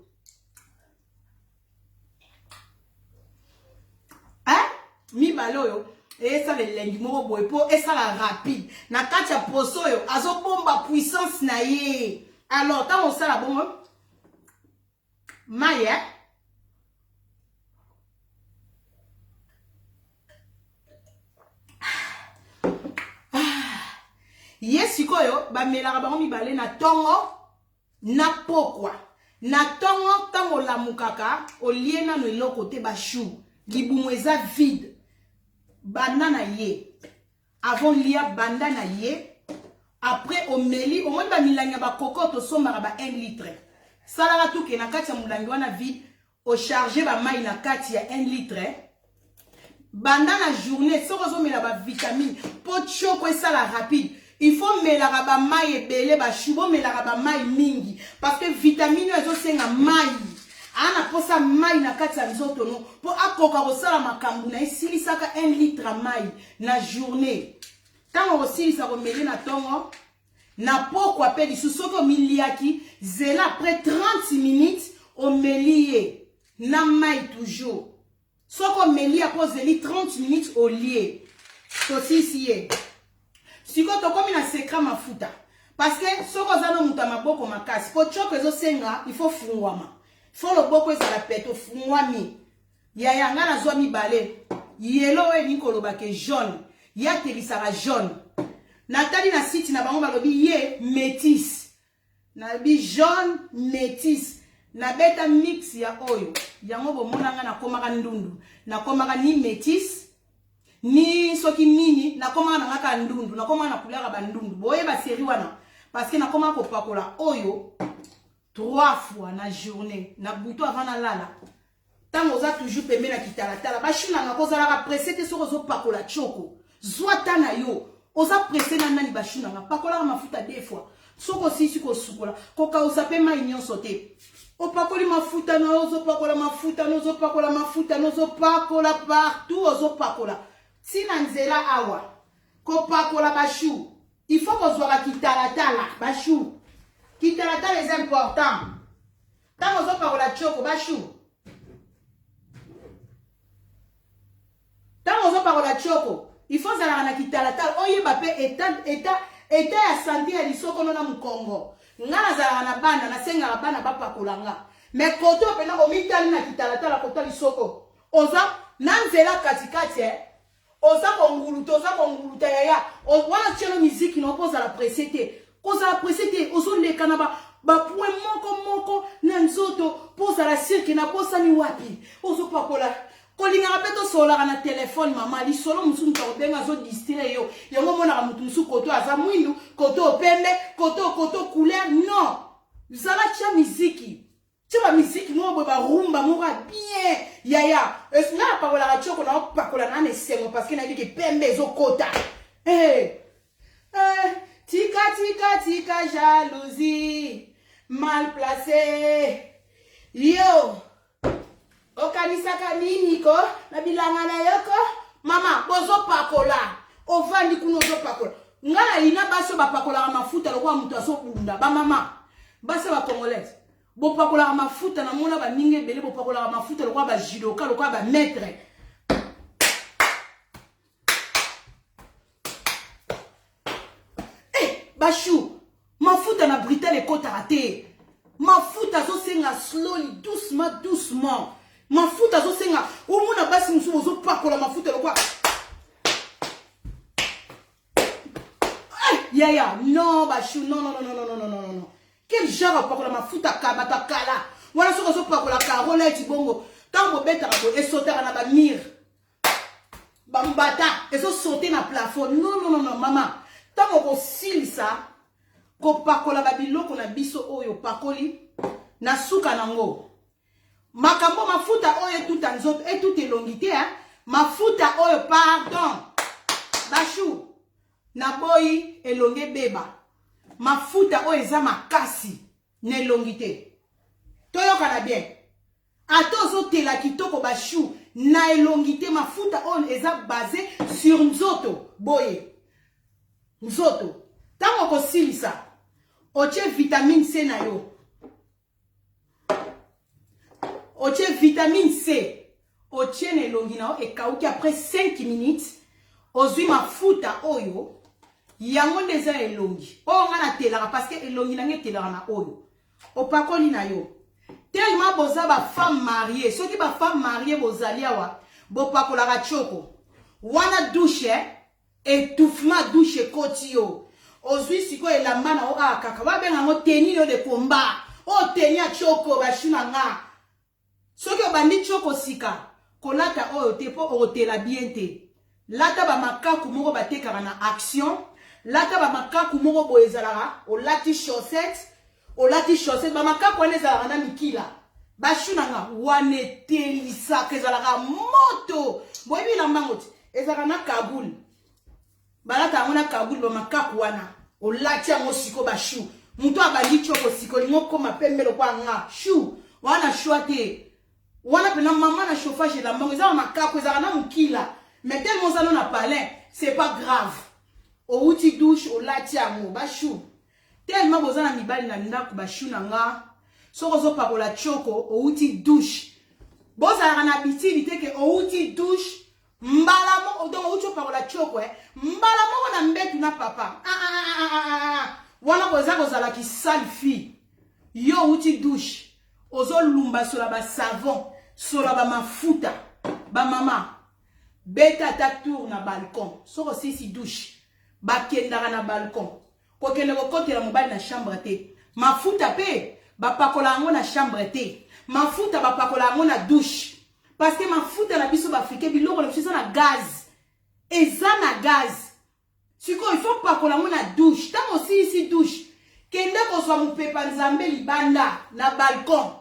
Hein? Mibale oyo esala elengi moko boye mpo esala rapide na kati ya poso oyo azobomba puissance na ye. Alors ntango osala bongo mai, eh? Ye sikoyo bamelaka bango mibale na ntongo na pokwa. Na ntongo ntango olamukaka, olie nano eloko te, bashu libumu eza vide, banda na ye avant lia, banda na ye après omeli. Omoni bamilangi ya bakoko tosombaka ba 1 litre, salaka tuke na kati ya molangi wana vide, ocharge bamai na kati ya 1 litre. Banda na journée soki ozomela bavitamine mpo tioko esala rapide, il faut melaka bamai ebele. Bashu, bomelaka bamai mingi parce que vitamine oyo ezosenga mai, aa na posa mai na kati ya nzoto no mpo akoka kosala makambo na esilisaka 1 litre ya mai na journée. Ntango okosilisa komele na ntongo, na pokwa mpe lisusu, soki omiliaki, zela après 30 minutes omeli ye na mai toujours. Soki omeli ya mpo ozeli 30 minutes, olie, tosilisi ye. Sikoyo tokomi na secret mafuta, parce que soki oza no moto ya maboko makasi, po tioko ezosenga il faut fungwama, fo loboko ezala pete, ofungwami. Yaya nga nazwa mibale yelo oyo elingi koloba ke jaune, ye atelisaka jaune. Natali na site na bango, balobi ye métis, nalobi jaune métis, nabeta mix ya oyo. Yango bomona nga nakomaka ndundu, nakomaka ni métis ni soki nini, nakomaka na nga kaka ndundu, nakomaka na couleur ya bandundu. Boyeba série wana parce que nakomaka kopakola oyo 3 fois na journée, na butu avant nalala. Ntango oza toujours pembe na kitalatala, bashu nanga, kozalaka presse te. Soki ozopakola tioko, zwa ta na yo, oza presse na nani? Bashu nanga, pakolaka mafuta deux fois. Soki osilisi kosukola, kokausa mpe mai nyonso te. Opakoli mafuta na yo, ozopakola mafuta na, ozopakola mafuta na, ozopakola partout, ozopakola ntina nzela awa. Kopakola bashu, il faut kozwaka kitalatala. Bashu, kitalatala eza important ntango ozopakola tioko. Bashu, ntango ozopakola tioko, il faut ozalaka na kitalatala, oyeba mpe état ya santé ya lisoko no na mokongo. Nga nazalaka na bana, nasengaka bana bapakola nga, mais koto mpena omitali na kitalatala, kota lisoko oza na nzela katikati, eh? Oza konguluta, oza konguluta yaya wana, tielo miziki na mpo ozala presse te, kozala presse te. Ozoleka na bapoint moko moko na nzoto mpo ozala sirke nabosani wapi ozopakola. Kolingaka mpe tosololaka na telefone, mama, lisolo mosusu moto akobenga, azodistraire yo. Yango omonaka moto mosusu koto aza mwindu, koto opembe, koto koto couleur. Non. Zala tia miziki. Tia ba miziki moko boye ba rumba moko ya bien. Yaya, nga napakolaka tioko na opakola na na esengo parce que nayebi ke pembe ezokota. Eh. Eh, tika tika tika jalousie mal placé. Yo. Okanisaka nini ko na bilanga na yo ko? Mama, bozopakola. Ovandi kuna ozopakola. Nga na lina basi oyo bapakolaka mafuta lokola moto azobunda. Ba mama, basi ya ba congolaise. Bopakolaka mafuta na mona baninga ebele bopakolaka mafuta lokola ba judoka, lokola ba maître. Eh, bashu, mafuta na Britain ekotaka te. Mafuta azosenga slowly, doucement, doucement. Mafuta azosenga, omona basi mosusu bozopakola mafuta lokola eh, yaya, non bashu, non non non non non non non non. Quel genre opakola mafuta kamata kala. Wana soki ozopakola carolite bongo, ntango bobetaka boye esotaka na ba mire. Bambata ezo sauter na plafond. Non non non non mama. Tango kosilisa kopakola ba biloko na biso oyo pakoli na suka nango. Makambo mafuta oyo etuta nzoto etuta elongi te hein. Mafuta oyo pardon. Bashu naboyi elongi ebeba. Mafuta oyo eza makasi na elongi te. Toyokana bien. Ata ozotela kitoko ba chou na elongi te mafuta oyo eza base sur nzoto boye nzoto ntango okosilisa otie vitamine C na yo otie vitamine C otie na elongi na yo ekauki après 5 minutes ozwi mafuta oyo yango nde eza elongi oyo nga natelaka parce que elongi na nga etelaka na oyo Opakoli na yo. Tellement boza ba femme mariée. Soki ba femme mariée bozali awa, bopakolaka tshoko. Wana douche eh? Étouffement douche ekoti yo. Ozwi sikoyo elamba na yo awa kaka. Babenga yango tenue yo de combat. Oyo tenue ya tshoko ba chou na nga. Soki obandi tshoko sika, kolata oyo te po okotela bien te. Lata ba makaku moko batekaka na action, lata ba makaku moko boye ezalaka olati chaussette, olati chaussette, ba makaku wana ezalaka na mikila. Ba chou na nga wana etelisaka ezalaka moto. Boyebi elamba yango te? Ezalaka na cagoule. Balata yango na cagoule ba makaku wana. Olati yango siko ba chou. Moto abandi tshoko siko olingi okoma pembe lokola nga. Chou wana choix te. Wana pena mama na chauffage elamba yango eza ba makaku ezalaka na mukila. Mais tellement oza no na palin, c'est pas grave. Owuti douche olati yango ba chou. Tellement boza na mibali na ndako ba chou na nga. Soki ozopakola tshoko owuti douche. Bozalaka na habitude te ke owuti douche mbala moko donc outi opakola tshoko eh mbala moko na mbetu na papa ah, ah, ah, ah, ah, ah. wana koza kozala kisale fille yo outi douche ozolumba sola ba savon sola ba mafuta ba mama beta ata tour na balcon soki osilisi douche bakendaka na balcon kokende kokotela mobali na chambre te mafuta pe bapakola yango na chambre te mafuta bapakola yango na douche parce que mafuta na biso baafricain biloko na biso eza na gaz eza na gaz sikoyo il faut pakola yango na douche ntango osilisi douche kende kozwa mopepa nzambe libanda na balcon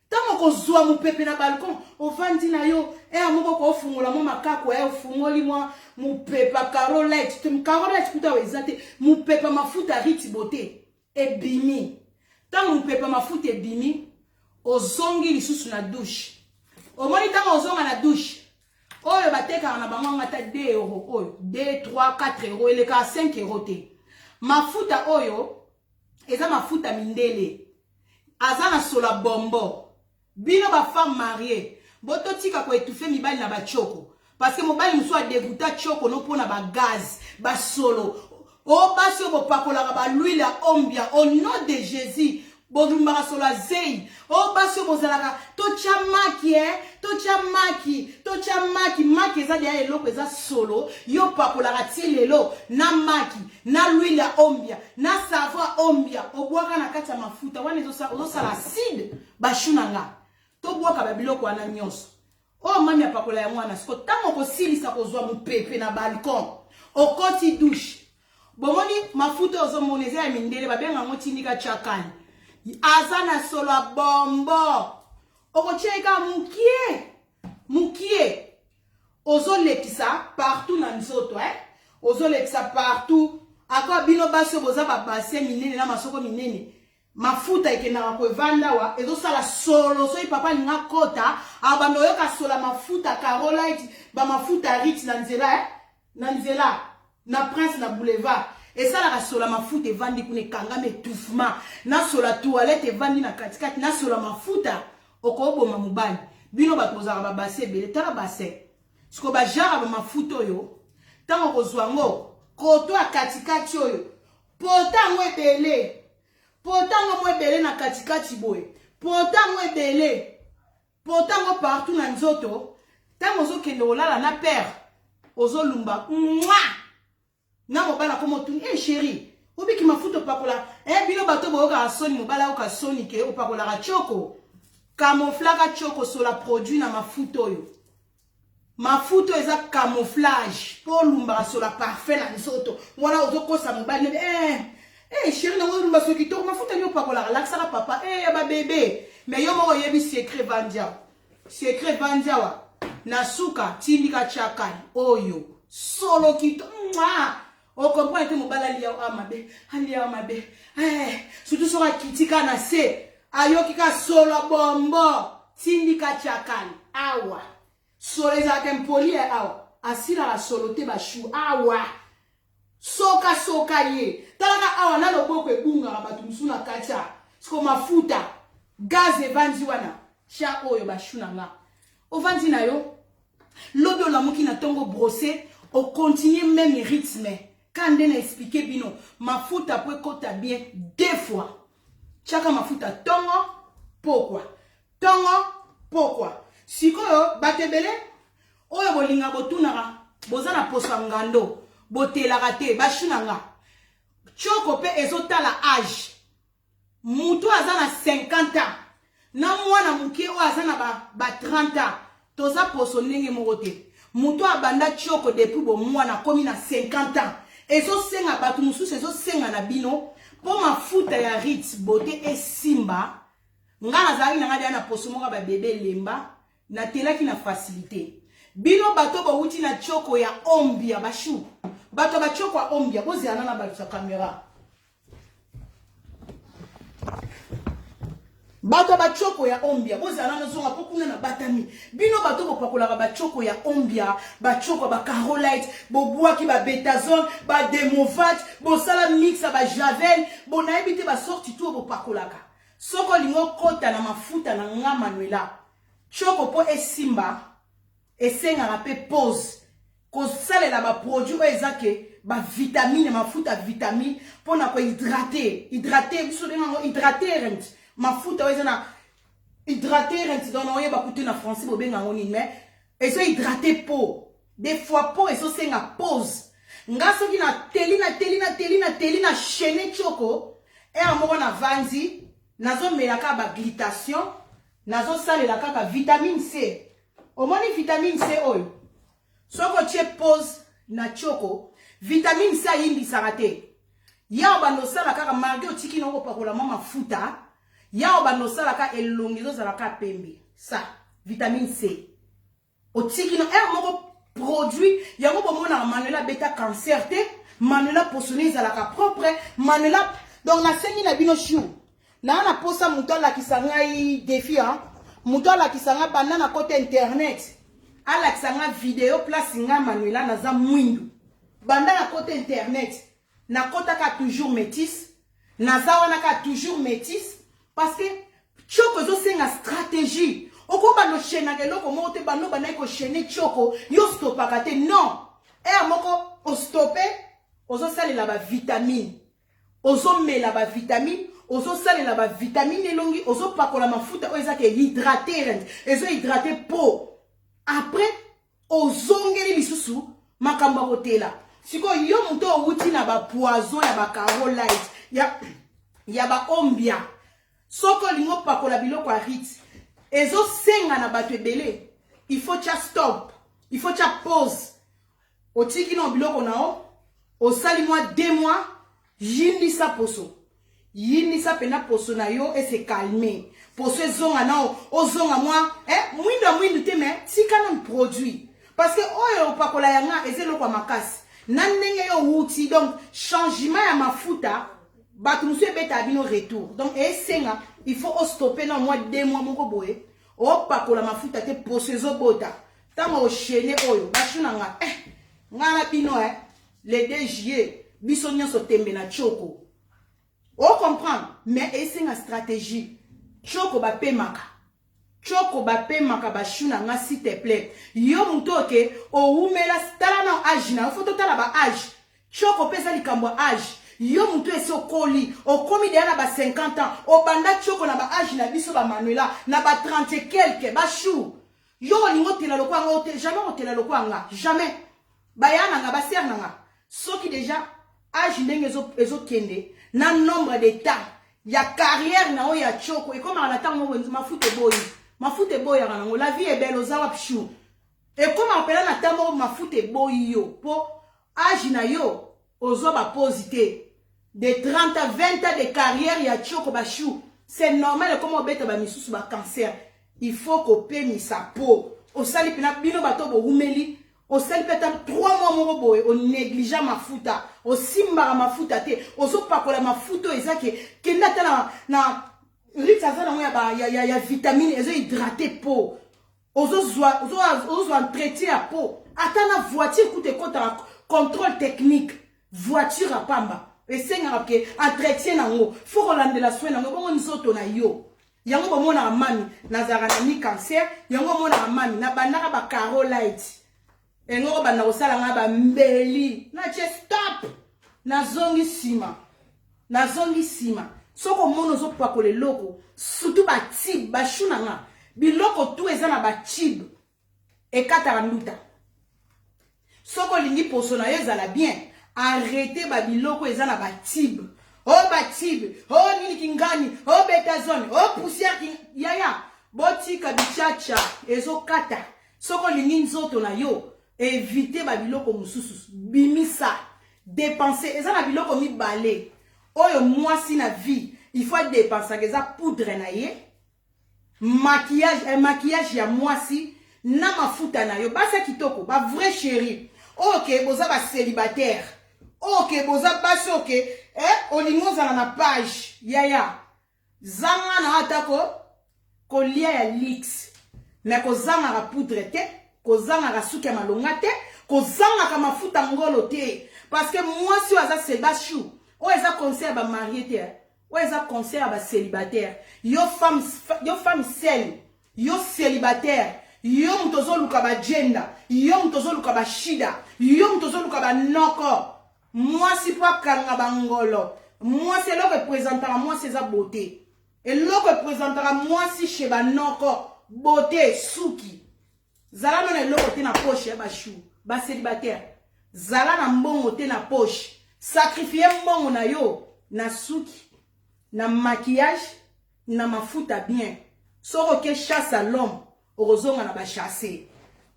ntango okozwa mopepe na balcon ovandi na yo ere moko kofungola mwa makako ya ofungoli mwa mopepa carolite carolite kuta oyo eza te mopepa mafuta riti bote ebimi ntango mopepa mafuta ebimi ozongi lisusu na douche omoni ntango ozonga na douche oyo batekaka na bango yango ata 2 euro oyo 2 3 4 euro elekaka 5 euro te mafuta oyo eza mafuta mindele aza na sola bombo bino ba femme mariée bototika ko étouffer mibali na bachoko parce que mobali mosusu adeguta choko no mpona ba gaz basolo o basi oyo bopakolaka ba l'huile ya ombia au nom de Jésus bolumbaka solo ya zei o basi oyo bozalaka totya maki e totya maki totya maki maki eza deya eloko eza solo yo pakolaka ti lelo na maki na l'huile ya ombia na savon ya ombia obwaka na kati ya mafuta wana ozosala acide bashu na nga tobwaka babiloko wana nyonso oyo mami apakola yango wana siko ntango okosilisa kozwa mopepe na balcon okoti douche bomoni mafuta ozomona eza ya mindele babenga yango tindika chakani. Aza na solo ya bombo. Okotia ye kaka mukie. Mukie. Ozolekisa partout na nzoto eh? Ozolekisa partout. Akoa bino basi oyo boza ba bassin minene na masoko minene. Mafuta ekendaka ko evanda awa ezosala solo soki papa alingi akota abanda oyoka sola mafuta carolite ba mafuta rit na nzela eh? Na nzela na prince na boulevard esalaka sola mafuta evandi kuna ekangami etouffement na sola toilette evandi na katikati na sola mafuta okoboma mobali bino bato bozalaka babase ebele tala bassin siko bajara ba mafuta oyo ntango okozwa yango koto ya katikati oyo pota yango ebele pota yango mo ebele na katikati boye pota yango ebele Pota yango partout na nzoto tango ozokende kolala na père ozolumba mwa na mobali akoma otuni e eh, chéri obiki mafuta opakola eh, bino bato boyokaka soni mobali ayoka soni ke opakolaka choko camouflaka choko sola produit na mafuta oyo mafuta oyo eza camouflage mpo olumbaka sola parfum na nzoto wana ozokosa mobali nebe eh, eh, chéri nango olumba soki kitoko mafuta nini opakolaka lakisaka papa eh, ya babebe me yo moko oyebi secret evandi awa secret evandi awa na suka tindika chakali oyo solo kito mwa okomprendre te mobali alia awa mabe alia awa mabe eh, surtout soki akiti kaka na se ayoki ka solo bombo tindika chakali awa solo ezalaka impoli ya awa asilaka solo te bashu awa soka soka ye talaka awa na loboko ebungaka bato mosusu na kati ya siko mafuta gaz evandi wana tya oyo bashu na nga ovandi na yo lobi olamuki na ntongo brosse ocontinue meme rythme ka nde na explike bino mafuta po ekota bien deux fois tiaka mafuta ntongo pokwa ntongo pokwa sikoyo bato ebele oyo bolinga botunaka boza na poso ya ngando botelaka te bashu na nga tioko mpe ezotala age Mutu aza na 50 ans na mwana mukie oyo aza na ba, ba 30 ans toza poso ndenge moko te. Mutu abanda tioko depuis bomwana akomi na 50 ans ezosenga bato mosusu ezosenga na bino mpo mafuta ya Ritz beauté esimba. Nga nazalaki na nga deya na poso moko ya ba bebe lemba natelaki na facilité. Bino bato bowuti na tioko ya ombia bashu bato ya batioko ya ombia bozela na balukisa kamera bato ya bacoko ya ombia bozala nano zonga mpo kuna nabatami bino bato bopakolaka bacoko ya ombia bacoko ya bacarolite bobwaki babetazone bademovat bosala mix ya bajavel bonayebi te basorti tu oyo bopakolaka soki olingi okota na mafuta na nga manuela coko mpo esimba Esengaka pe pause, kosalela ba produits oyo eza ke ba vitamine, mafuta vitamine pona ko hydrater, hydrater biso tobenga yango hydraterant, mafuta oyo eza na hydraterant donc naoyeba kutu na français bobenga yango nini mais ezo hydrater peau. Des fois peau ezosenga pause. Nga soki na teli na teli na teli na teli na chaîne choko, heure moko na vandi nazomela kaka ba glitation, nazosalela kaka vitamine C. Omoni vitamine C oyo? Soki otie pause na choko, vitamine C ayimbisaka te. Ya obanda osala kaka malgré otiki na okopakola mwa mafuta, ya obanda osala kaka elongi ezozala kaka pembe. Ça, vitamine C. Otiki na heure moko produit yango bomonaka Manuela abeta cancer te, Manuela poso ezalaka propre, Manuela donc nasengi na bino chou Naa na posa moto alakisa ngai defi hein. Moto alakisa ngai banda na kota internet. Alakisa ngai video place ngai Manuela naza mwindu. Banda na kota internet. Na kota ka toujours métis. Naza wana ka toujours métis parce que choko ezosenga stratégie. Okobanda oshenaka eloko moko te bando bandaki koshene choko yo stopaka te non. Heure moko ostope ozosalela ba vitamine. Ozo mela ba vitamine, ozo salela ba vitamine elongi, ozo pakola mafuta oyo eza ke hydraterant, ezo hydrater peau. Après ozongeli lisusu makambo ya kotela. Sikoyo yo moto owuti na ba poison ya ba carolite ya ya ba ombia. Soki olingi opakola biloko ya Ritz, ezosenga na bato ebele, il faut tia stop, il faut tia pause. Otiki na biloko na yo, osali mwa 2 mois, yindisa poso. Yinisa pena poso na yo e se calmer. Poso ezonga nao, ozonga mwa eh, mwindu ya mwindu te mais tika nanu produit. Parce que oyo opakola ya nga eza eloko ya makasi. Na ndenge yo owuti donc changement ya mafuta bato mosusu ebetaka bino retour. Donc esenga il faut o stopper na mwa 2 mois moko boye opakola mafuta te poso ezobota. Tango ochaîner oyo bashu na nga eh nga na bino eh le 2 juillet biso nyonso tembe na choko. O comprendre mais esenga stratégie. Choko bapemaka. Choko bapemaka ba chou na nga s'il te plaît. Yo mutu oke owumela tala na âge na yo faut totala ba âge. Choko pesa likambo ya âge. Yo mutu esi okoli, okomi deja na ba 50 ans, obanda choko na ba âge na biso ba Manuela, na ba 30 et quelques, ba chou. Yo olingi otela lokola nga, ote, jamais otela lokola nga, jamais. Baya na nga, ba sœur na nga. Soki deja âge ndenge ezo ezokende na nombre de temps ya carrière na oyo ya choko ekomaka na ntango moko mafuta eboyi mafuta eboyaka nango la vie est belle oza wapi chou ekomaka mpena na ntango moko mafuta eboyi yo mpo âge na yo ozwa ba pause te de 30 à 20 ans de carrière ya choko ba chou c'est normal ekoma obeta ba misusu ba cancer il faut kopemisa po osali mpena bino bato bowumeli osali mpe ata 3 mois moko boye onégligea mafuta osimbaka mafuta te ozopakola mafuta oyo eza ke kende ata na, na rit aza nango ya, ba, ya, ya, ya vitamine ezo hydrate po ozozwa ozozwa entretien ya po ata na voiture kuta ekotaka contrôle technique voiture ya pamba esengaka ke entretien nango fo kolandela soin nango bongo nzoto na yo yango bomonaka mami nazalaka na mi cancer yango omonaka mami nabandaka ba caro light engo kobanda kosala nga bambeli natie stop nazongi nsima nazongi nsima soki omoni ozopakola eloko surtout batibe bashu na nga biloko tu eza na batibe ekataka nduta soki olingi poso na yo ezala bien arrete babiloko eza na batibe o oh, batibe o oh, nini kingani o oh, betazone o poussière king... yaya botika bichacha ezokata soki olingi nzoto na yo evite babiloko mosusu bimisa depense eza na biloko mibale oyo mwasi na vie il faut adepensaka eza poudre na ye maquillage eh, maquillage ya mwasi na mafuta na yo basi ya kitoko ba vrai chérie oke boza ba célibataire oke boza basi oke eh, olingi ozala na page yaya zanga na atako kolia ya luxe me kozangaka poudre te kozangaka suki ya malonga te kozangaka mafuta ngolo te parce que mwasi oyo aza sebashu oyo eza conseil ya bamarie te eh. Oyo eza conseil ya ba celibataire. Yo femme yo femme seule, yo celibataire, yo moto ozoluka ba jenda, yo moto ozoluka ba shida, yo moto ozoluka ba noko. Mwasi po akanga ba ngolo. Mwasi eloko epresentaka mwasi eza beauté. Eloko epresentaka mwasi chez ba noko, beauté, suki. Zala no na eloko te na poche ya ba chou, ba celibataire. Zala na mbongo te na poche. Sacrifier mbongo na yo na suki, na maquillage, na mafuta bien. Soki oke chasse à l'homme, okozonga na ba chasse.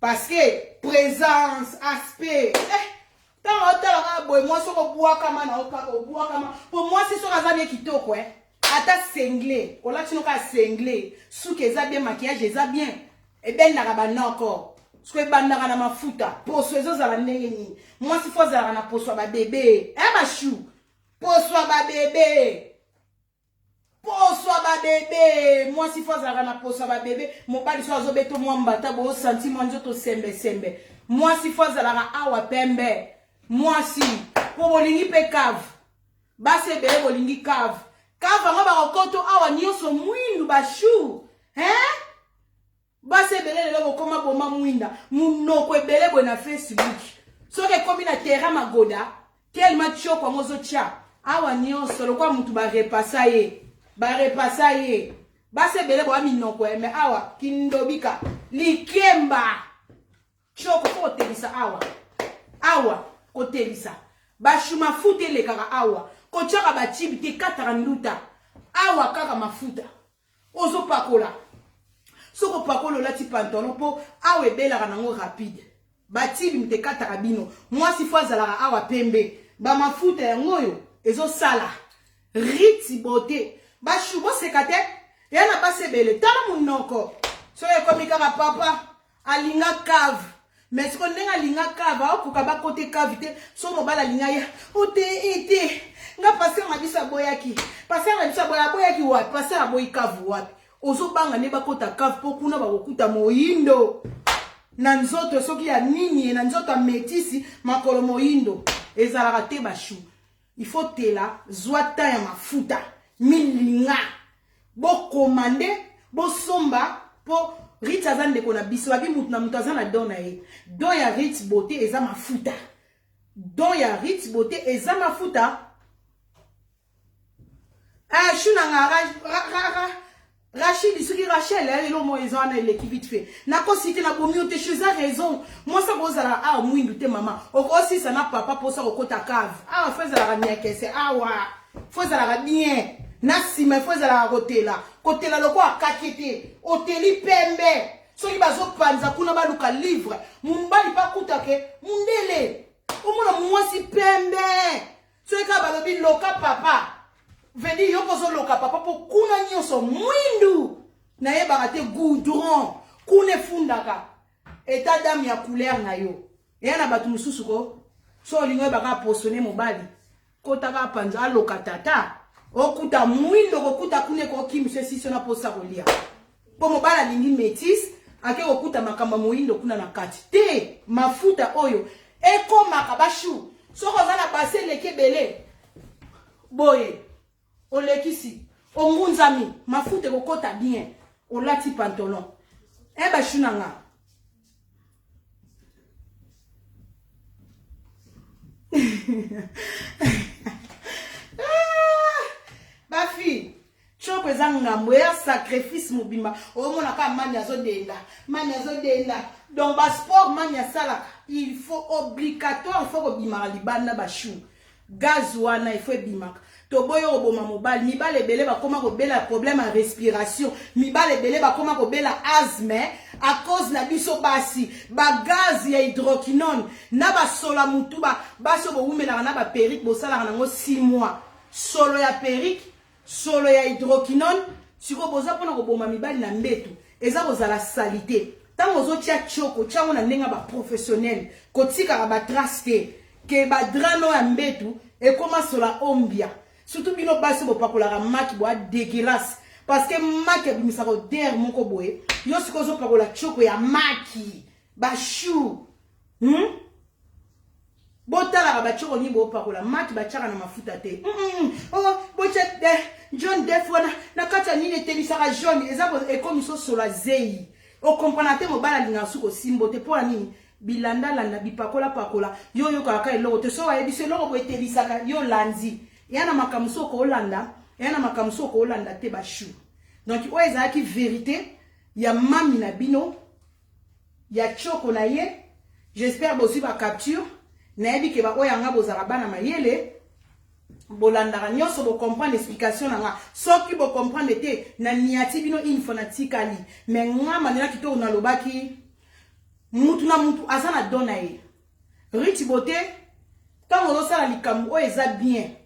Parce que présence, aspect, eh, ntango otalaka boye mwasi okobwakama na yo kaka obwakama mpo mwasi soki aza ne kitoko eh ata sengle olati no kaka sengle suki eza bien maquillage eza bien ebendaka banoko siko ebandaka na mafuta poso ezozala ndenge nini mwasi fo azalaka na poso ya babebe e eh, bashu poso ya babebe poso ya babebe mwasi fo azalaka na poso ya babebe mobali so azobeta mwa mbata bosanti mwa nzoto sembesembe mwasi fo azalaka awa pembe mwasi mpo bolingi mpe cave basi ebele bolingi cave cave yango bakokoto awa nyonso mwindu bashu hein basi ebele lelo bokoma boma mwinda munoko ebele boye na facebook soki ekomi na terrain magoda telema tioko yango ozotya awa nyonso lokola mutu barepasa ye barepasa ye basi ebele boya minoko me awa kindobika likemba Choko fo kotelisa awa. Awa kotelisa. Bashu mafuta elekaka awa. Kotiaka ba chibi te kataka nduta. Awa kaka mafuta. Ozopakola. Soki opakola olati pantalon po awa ebelaka nango rapide. Batibi moto ekataka bino. Mwasi fo azalaka awa pembe. Ba mafuta yango oyo ezosala. Riti beauté. Ba chou boseka te. Ya na basi ebele. Tala munoko. Soki ekomi kaka papa alinga cave. Mais siko ndenge alinga cave, akoka bakote cave te. So mobali alinga ya ote ete. Nga pasteur na biso aboyaki. Pasteur na biso aboya aboyaki wapi? Pasteur aboyi cave wapi? Ozobanga nde bakota cave po kuna bakokuta moyindo. Na nzoto soki ya nini na nzoto ya metisi makolo moyindo. Ezalaka te ba chou. Il faut tela zwa temps ya mafuta milinga bo commande bosomba po Ritz aza ndeko na biso abi mutu na mutu aza na don na ye don ya Ritz beauté eza mafuta don ya Ritz beauté eza mafuta. Ah, chou na nga ra, ra, ra, ra. Rachid soki Rachel eh, eloko moko eza wana eleki vite fait nakosi te nabomi yo te chou eza raison mwasi akozala awa mwindu te mama okosisa na papa mposa kokota cave awa fo ezalaka niakese awa fo ezalaka bien na nsima fo ezalaka kotela kotela lokola kake te oteli pembe soki bazopanza kuna baluka livre mobali mpe akutake mundele omona mwasi pembe Soki kaka balobi loka papa, veut dire yo mpo ozoloka papa mpo kuna nyonso mwindu nayebaka te goudron kuna efundaka etat d'âme ya couleur na yo eya na bato mosusu ko so olingi oyebaka aposone mobali kotaka apanza aloka tata okuta mwindo kokuta kuna ekokimiso esisi na mposa kolia mpo mobali alingi métisse ake kokuta makambo ya moyindo kuna na kati te. Mafuta oyo ekomaka bashu soki oza na basi eleki ebele boye olekisi ongunzami mafuta ekokota bien olati pantalon e bashu na nga. Ah, bafi Choko eza ngambo ya sacrifice mobimba omona ka mami azodenda mami azodenda donc ba sport mami asalaka il faut obligatoire il faut kobimaka libanda ba chou gaz wana il faut ebimaka toboyi koboma mobali mibali ebele bakoma kobela problème ya respiration mibali ebele bakoma kobela asthme à cause na biso basi ba gaz ya hydroquinone na basola mutu ba basi oyo bowumelaka na ba perruque bosalaka nango 6 mois solo ya perruque Solo ya hydroquinone sikoyo boza pona koboma mibali na mbetu eza kozala salite tango ozotia tshoko tia yango na ndenge ya ba professionnel kotikaka ba trace te ke ba drap no ya mbetu ekoma sola ombia surtout bino basi bopakolaka maki boa degueulasse parce que maki abimisaka odeur moko boye yo sikoyo ozopakola tshoko ya maki ba chou Botalaka ba tshoko nini bopakola maki batiaka na mafuta te. Oh, botia eh, John Def wana na kati ya nini etelisaka jaune eza ekomi so solo ya zeyi. Okomprana te mobali alingaka su kosimbo te mpo na nini? Bilandalanda bipakola pakola yo oyokaka ka eloko te so ayebisi eloko boye etelisaka yo olandi ya na makambo so okolanda ya na makambo so okolanda te ba chou. Donc oyo ezalaki verite ya mami na bino ya tshoko na ye j'espère bozwi ba capture nayebi ke ba oyo yanga bozalaka bana mayele bolandaka nyonso bo comprendre explication na nga soki bo comprendre te na niati bino une fois natikali mais nga Manuela Kitoko nalobaki mutu na mutu aza na don na ye Rich Beauté ntango ozosala likambo oyo eza bien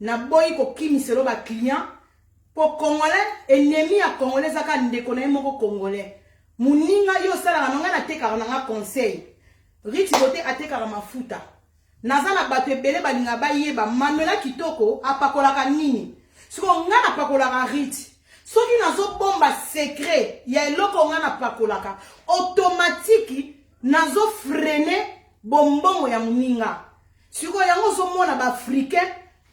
naboyi kokimiselo ba client po congolais ennemi ya congolais eza kaka ndeko na ye moko congolais Muninga yo osalaka na nga natekaka na nga conseil. Rich Beauté atekaka mafuta. Naza na bato ebele balinga bayeba Manuela Kitoko apakolaka nini. Sikoyo nga napakolaka Rich. Soki nazobomba secret ya eloko nga napakolaka, automatique nazo freiner bombongo ya muninga. Sikoyo yango ozomona ba africain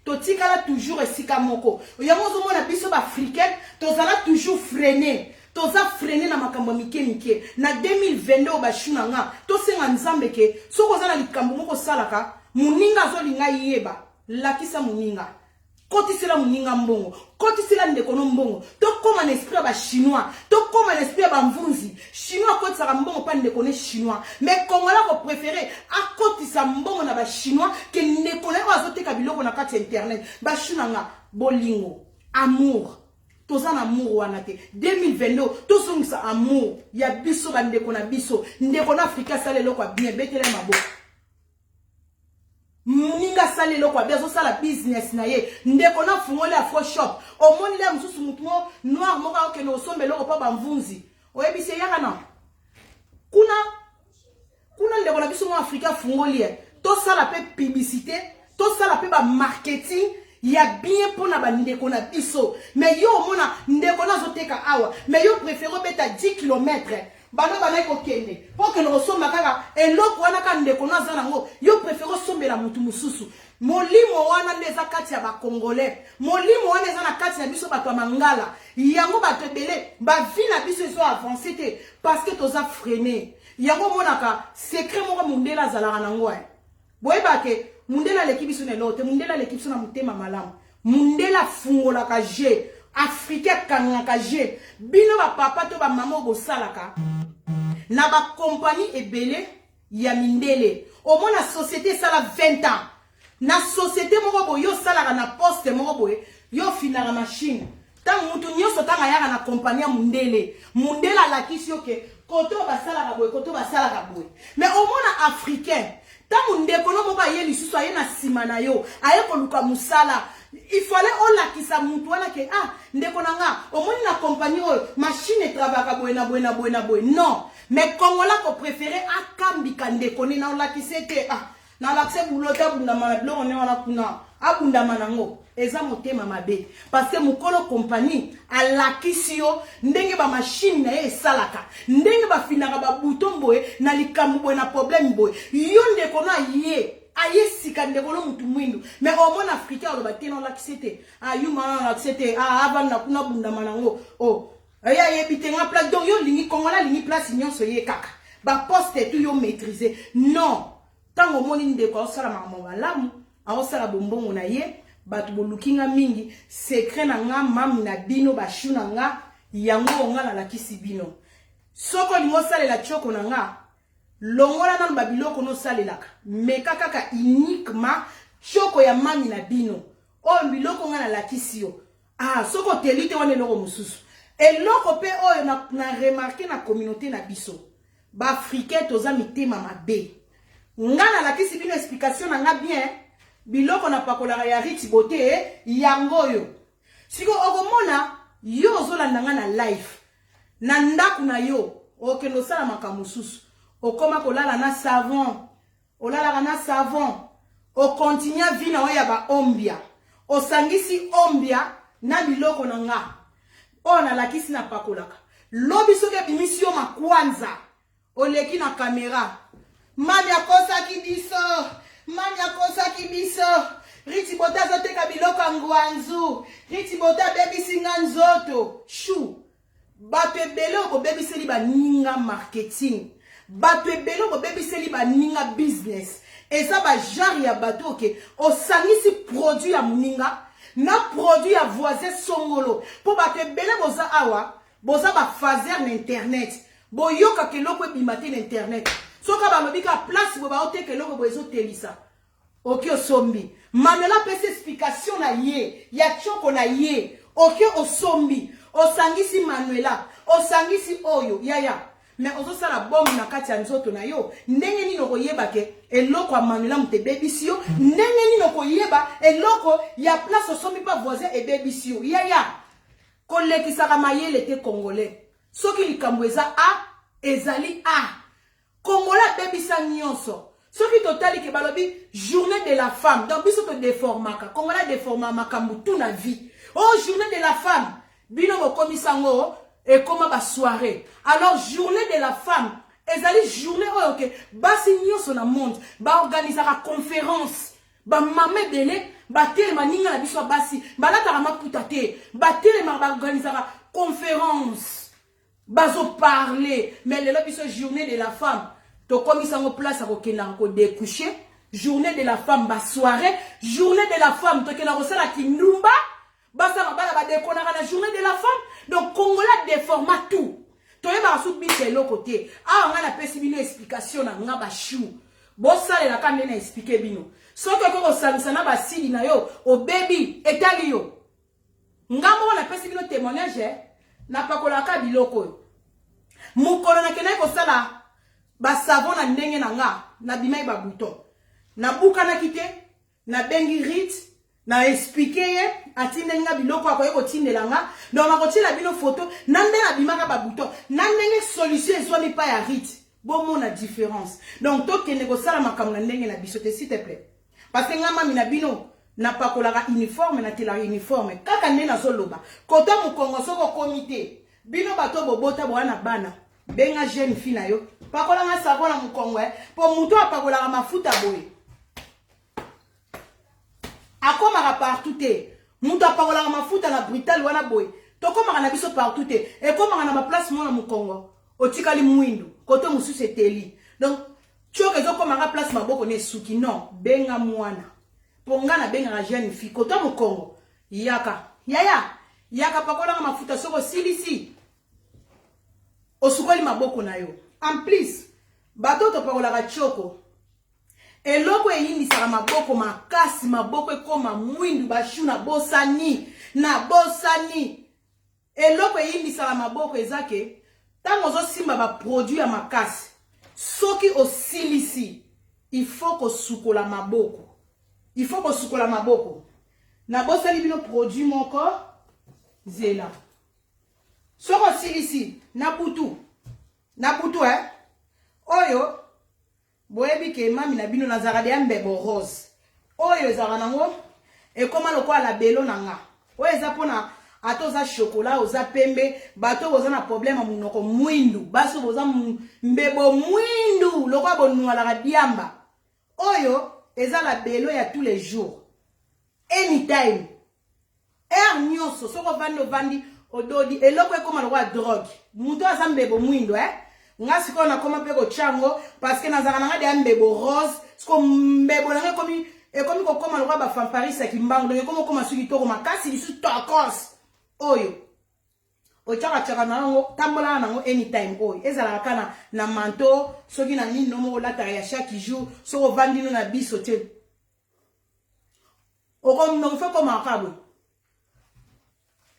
totikala toujours esika moko. Yango ozomona biso ba africain tozala toujours freiner. Toza freiner na makambo ya mike mike. Na 2022 oyo ba chou na nga, tosenga Nzambe ke soki oza na likambo moko osalaka, moninga azolinga yeba, lakisa moninga. Kotisela moninga mbongo, kotisela ndeko no mbongo. Tokoma na esprit ya ba chinois, tokoma na esprit ya ba mvunzi. Chinois akotisaka mbongo pa ndeko ne chinois, mais congolais ako préférer akotisa mbongo na ba chinois ke ndeko na ye oyo azoteka biloko na kati ya internet. Ba chou na nga, bolingo, amour, toza na amour wana te. 2022 tozongisa amour ya biso ba ndeko na biso. Ndeko na Afrika asala eloko ya bien, betela ye maboko. Moninga asali asali eloko abi azosala business na ye, ndeko na afungoli afro shop, omoni le mosusu motu mo noir moko akokende kosomba eloko mpo bamvunzi, oyebisi eyaka na kuna kuna, ndeko na biso mo africain afungoli ye, tosala mpe publicité, tosala mpe bamarketing ya bien mpona bandeko na biso. Mais yo omona ndeko na azoteka awa, mais yo préféré obeta 10 km bana bandaki kokende mpo okende kosomba kaka eloko wana kaka ndeko no aza nango, yo préféré osombela motu mosusu. Molimo wana nde eza kati ya bacongolais, molimo wana eza na kati na biso bato ya mangala. Yango bato ebele bavie na biso ezo avance te, parce que toza freiné. Yango omonaka secret moko mundele azalaka nango. Boyebake mundele aleki biso na eloko te, mundele aleki biso na motema malamu. Mundele afungolaka je, africain akangaka je. Bino bapapa to bamama oyo bosalaka na bakompani ebele ya mindele, omona société esala 20 ans na société moko boye, yo osalaka na poste moko boye, yo ofinaka machine. Ntango mutu nyonso, ntango ayaka na kompani ya mundele, mundele alakisi yo ke kote oyo basalaka boye, kote oyo basalaka boye. Mais omona africain, ntango ndeko no moko aye lisusu, aye na nsima na yo, aye koluka mosala, il fallait olakisa mutu wana ke ah, ndeko na nga, omoni na kompani oyo machine etravaka boye na boye na boye na boye. Non, mais kongola kopréféré akambika ndeko ne na olakisa ete ah, nalakisa bulo te, abundama na biloko nde wana kuna, abundama nango. Eza motema mabe, parce que mokolo kompani alakisi yo ndenge bamashine na ye esalaka, ndenge bafinaka babouton boye na likambo boye na problème boye, yo ndeko no aye aye sika, ndeko no mutu mwindu, mais omona africain aloba te, na olakisi te, ayuma wana olakisi te, avanda kuna, abundama nango. O ye ayebi te nga place. Donc yo olingi kongola, alingi place nyonso ye kaka, baposte tu yo maîtrise. Non, ntango omoni ndeko aosala makambo malamu, aosala bombongo na ye, bato boluki nga mingi secret na nga, mami na bino, bashu na nga, yango nga nalakisi bino. Soki olingi osalela tioko na nga, longola nanu babiloko nosalelaka, meka kaka uniquement tioko ya mami na bino oyo, biloko nga nalakisi yo. Ah, soki oteli te, wana eloko mosusu. Eloko mpe oyo na remarquer na communauté na biso baafricain, toza mitema mabe. Nga nalakisi bino explication na nga bien, biloko napakolaka ya Riti Beauté yango oyo. Sikoyo okomona yo ozolanda nga na live na ndako na yo, okende osala makambo mosusu, okóma kolala na savon, olalaka na savon, okontinua vie na oyo ya baombia, osangisi ombia na biloko na nga oyo nalakisi napakolaka. Lobi soki ebimisi yo makwanza, oleki na kamera: "Mami akosaki biso, mami akosaki biso, Riti Beauté azoteka biloko ya ngwanzu, Riti Beauté abebisi nga nzoto." Shu, bato ebele oyo bobebiseli baninga marketing, bato ebele oyo bobebiseli baninga business, eza bagenre ya bato oke osangisi produit ya moninga na produit ya voisin songolo. Mpo bato ebele boza awa, boza bafaser na internet, boyokaka eloko ebima te na internet. Soki balobi ka place boye baoteka eloko boye ezotelisa, oki osombi. Manuel apesi explication na ye ya tioko na ye, oki osombi, osangisi Manuela, osangisi oyo yaya, mais ozosala bombe na kati ya nzoto na yo. Ndenge nini okoyeba ke eloko ya Manuela moto ebebisi yo? Ndenge nini okoyeba eloko ya place osombi mpa voisin ebebisi yo? Yaya, kolekisaka mayele te. Congolais, soki likambo eza a, ezali a. Congolais abebisa nyonso. Soki totali ke balobi journée de la femme, donc biso todeformaka, congolais adeforma makambo tout na vie. Oh, journée de la femme, bino bokomisa yango ekóma basoirée. Alors journée de la femme ezali journée oyo ke basi nyonso na monde baorganisaka conférence, bamama ebele batelema, ninga na biso ya basi balataka maputa te, batelemaka, baorganisaka conférence, bazoparle. Mais lelo biso journée de la femme tokomisa yango place ya kokendaka kodécouche. Journée de la femme, basoirée. Journée de la femme, tokendaka kosala kindumba, basala bana badekonaka na journée de la femme. Donc congolais déforma tout, toyebaka su biso eloko te. Awa ngai napesi bino explication na nga, bashu bosalelaka nde na expliquer bino. Soki okoki kosangisa na basili na yo, obebi, etali yo. Nga moko napesi bino témoignage, napakolaka biloko oyo. Mokolo nakendaki kosala basavon na ndenge na nga, nabimaki babouton, nabukanaki te. Nabengi Rit, na explique ye, atindeli nga biloko akoki kotindela nga. Donc nakotiela bino photo na ndenge abimaka ba bouton, na ndenge solution ezwami pa ya Rit. Bomona différence. Donc tokende kosala makambo na ndenge na biso te, s'il te plaît. Parce que nga mami na bino napakolaka uniforme, natelaka uniforme kaka nde nazoloba. Kota mokongo soki okomi te, bino bato bobota boya na bana, benga jeune fille na yo, pakola nga savon na mokongo eh, po moto apakolaka mafuta boye akomaka partout te. Moto apakolaka mafuta na brutal wana boye, tokomaka na biso partout te, ekomaka na baplace mona mokongo otikali mwindu, kote mosusu eteli. Donc tioko ezokomaka place maboko na esuki. Non, benga mwana, mpo nga nabengaka jeune fille kota mokongo, yaka yaya, yaka pakolanga mafuta. Soki osilisi, osukoli maboko na yo. En plus, bato topakolaka tioko, eloko eyindisaka maboko makasi, maboko ekoma mwindu, bashu. Na bosani, na bosani, eloko eyindisaka maboko eza ke ntango ozosimba baproduit ya makasi, soki osilisi, il faut kosukola maboko, il faut kosukola maboko. Nabosani bino produit moko, zela. Soki osilisi na butu, na butu eh, oyo boyebi ke mami na bino nazalaka deya mbebo rose, oyo ezalaka nango ekóma lokola labelo na nga. Oyo eza mpona ata oza chocolat, oza pembe, bato boza na problème ya monoko mwindu, basi boza mbebo mwindu lokola bonwalaka diamba, oyo eza labelo ya tous les jours, anytime, heure nyonso. Soki ovandi, ovandi, ododi, eloko ekóma lokola drogue. Moto aza mbebo mwindo eh? Nga sikoyo nakóma mpe kotya yango parce que nazalaka na nga deya mbebo rose. Siko mbebo nanga ekomi kokóma lokola bafanfaris ya Kimbangu, donc ekomi okóma soki kitoko makasi lisusu tokos. Oyo otyakatiaka na yango, tambolaka nango anytime. Oyo ezalaka kaka na manteau, soki na nini no moko olataka ya chaque jour. Soki ovandi no na biso te, okofe komaka boye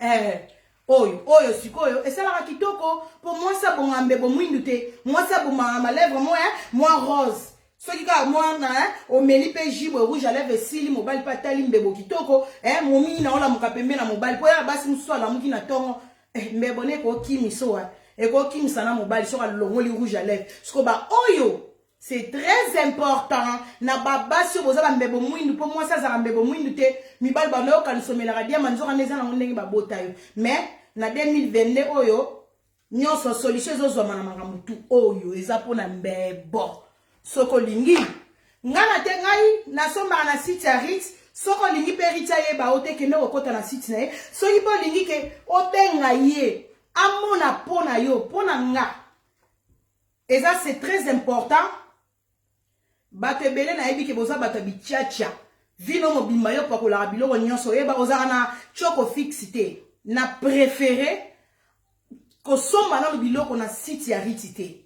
eh, oyo sikoyo esalaka kitoko mpo mwasi abongaka mbebo mwindu te. Mwasi abomaka malèvre mo mwa rose. Soki kaka mwana omeli mpe jus boye, rouge à lèvre esili, mobali mpe atali mbebo kitoko eh, momingi na olamuka pembe na mobali, mpo ya basi mosusu alamuki na ntongo eh, mbebo ne ekokimisa owa, ekokimisa na mobali soki alongoli rouge à lèvre. Siko baoyo, c'est très important na babasi oyo boza bambebo mwindu, mpo mwasi azalaka mbebo mwindu te. Mibali banayokanisa omelaka diamba, nzoka nde eza nango ndenge babota yo. Mais na 2022 oyo nyonso, solution ezozwama na makambo tu. Oyo eza mpona mbebo. Soki olingi, nga na te, ngai nasombaka na site ya Rit. Soki olingi mpe Rit ayeba o te, kende kokɔta na site na ye. Soki mpe olingi ke obenga ye, amona mpo na yo, mpo na nga eza, c'est très important. Bato ebele nayebi ke boza bato ya bitiatia, vino mobimba yo pakolaka biloko nyonso, oyeba ozalaka na tioko fixe te. Na préféré kosomba nano biloko na site ya Riti te.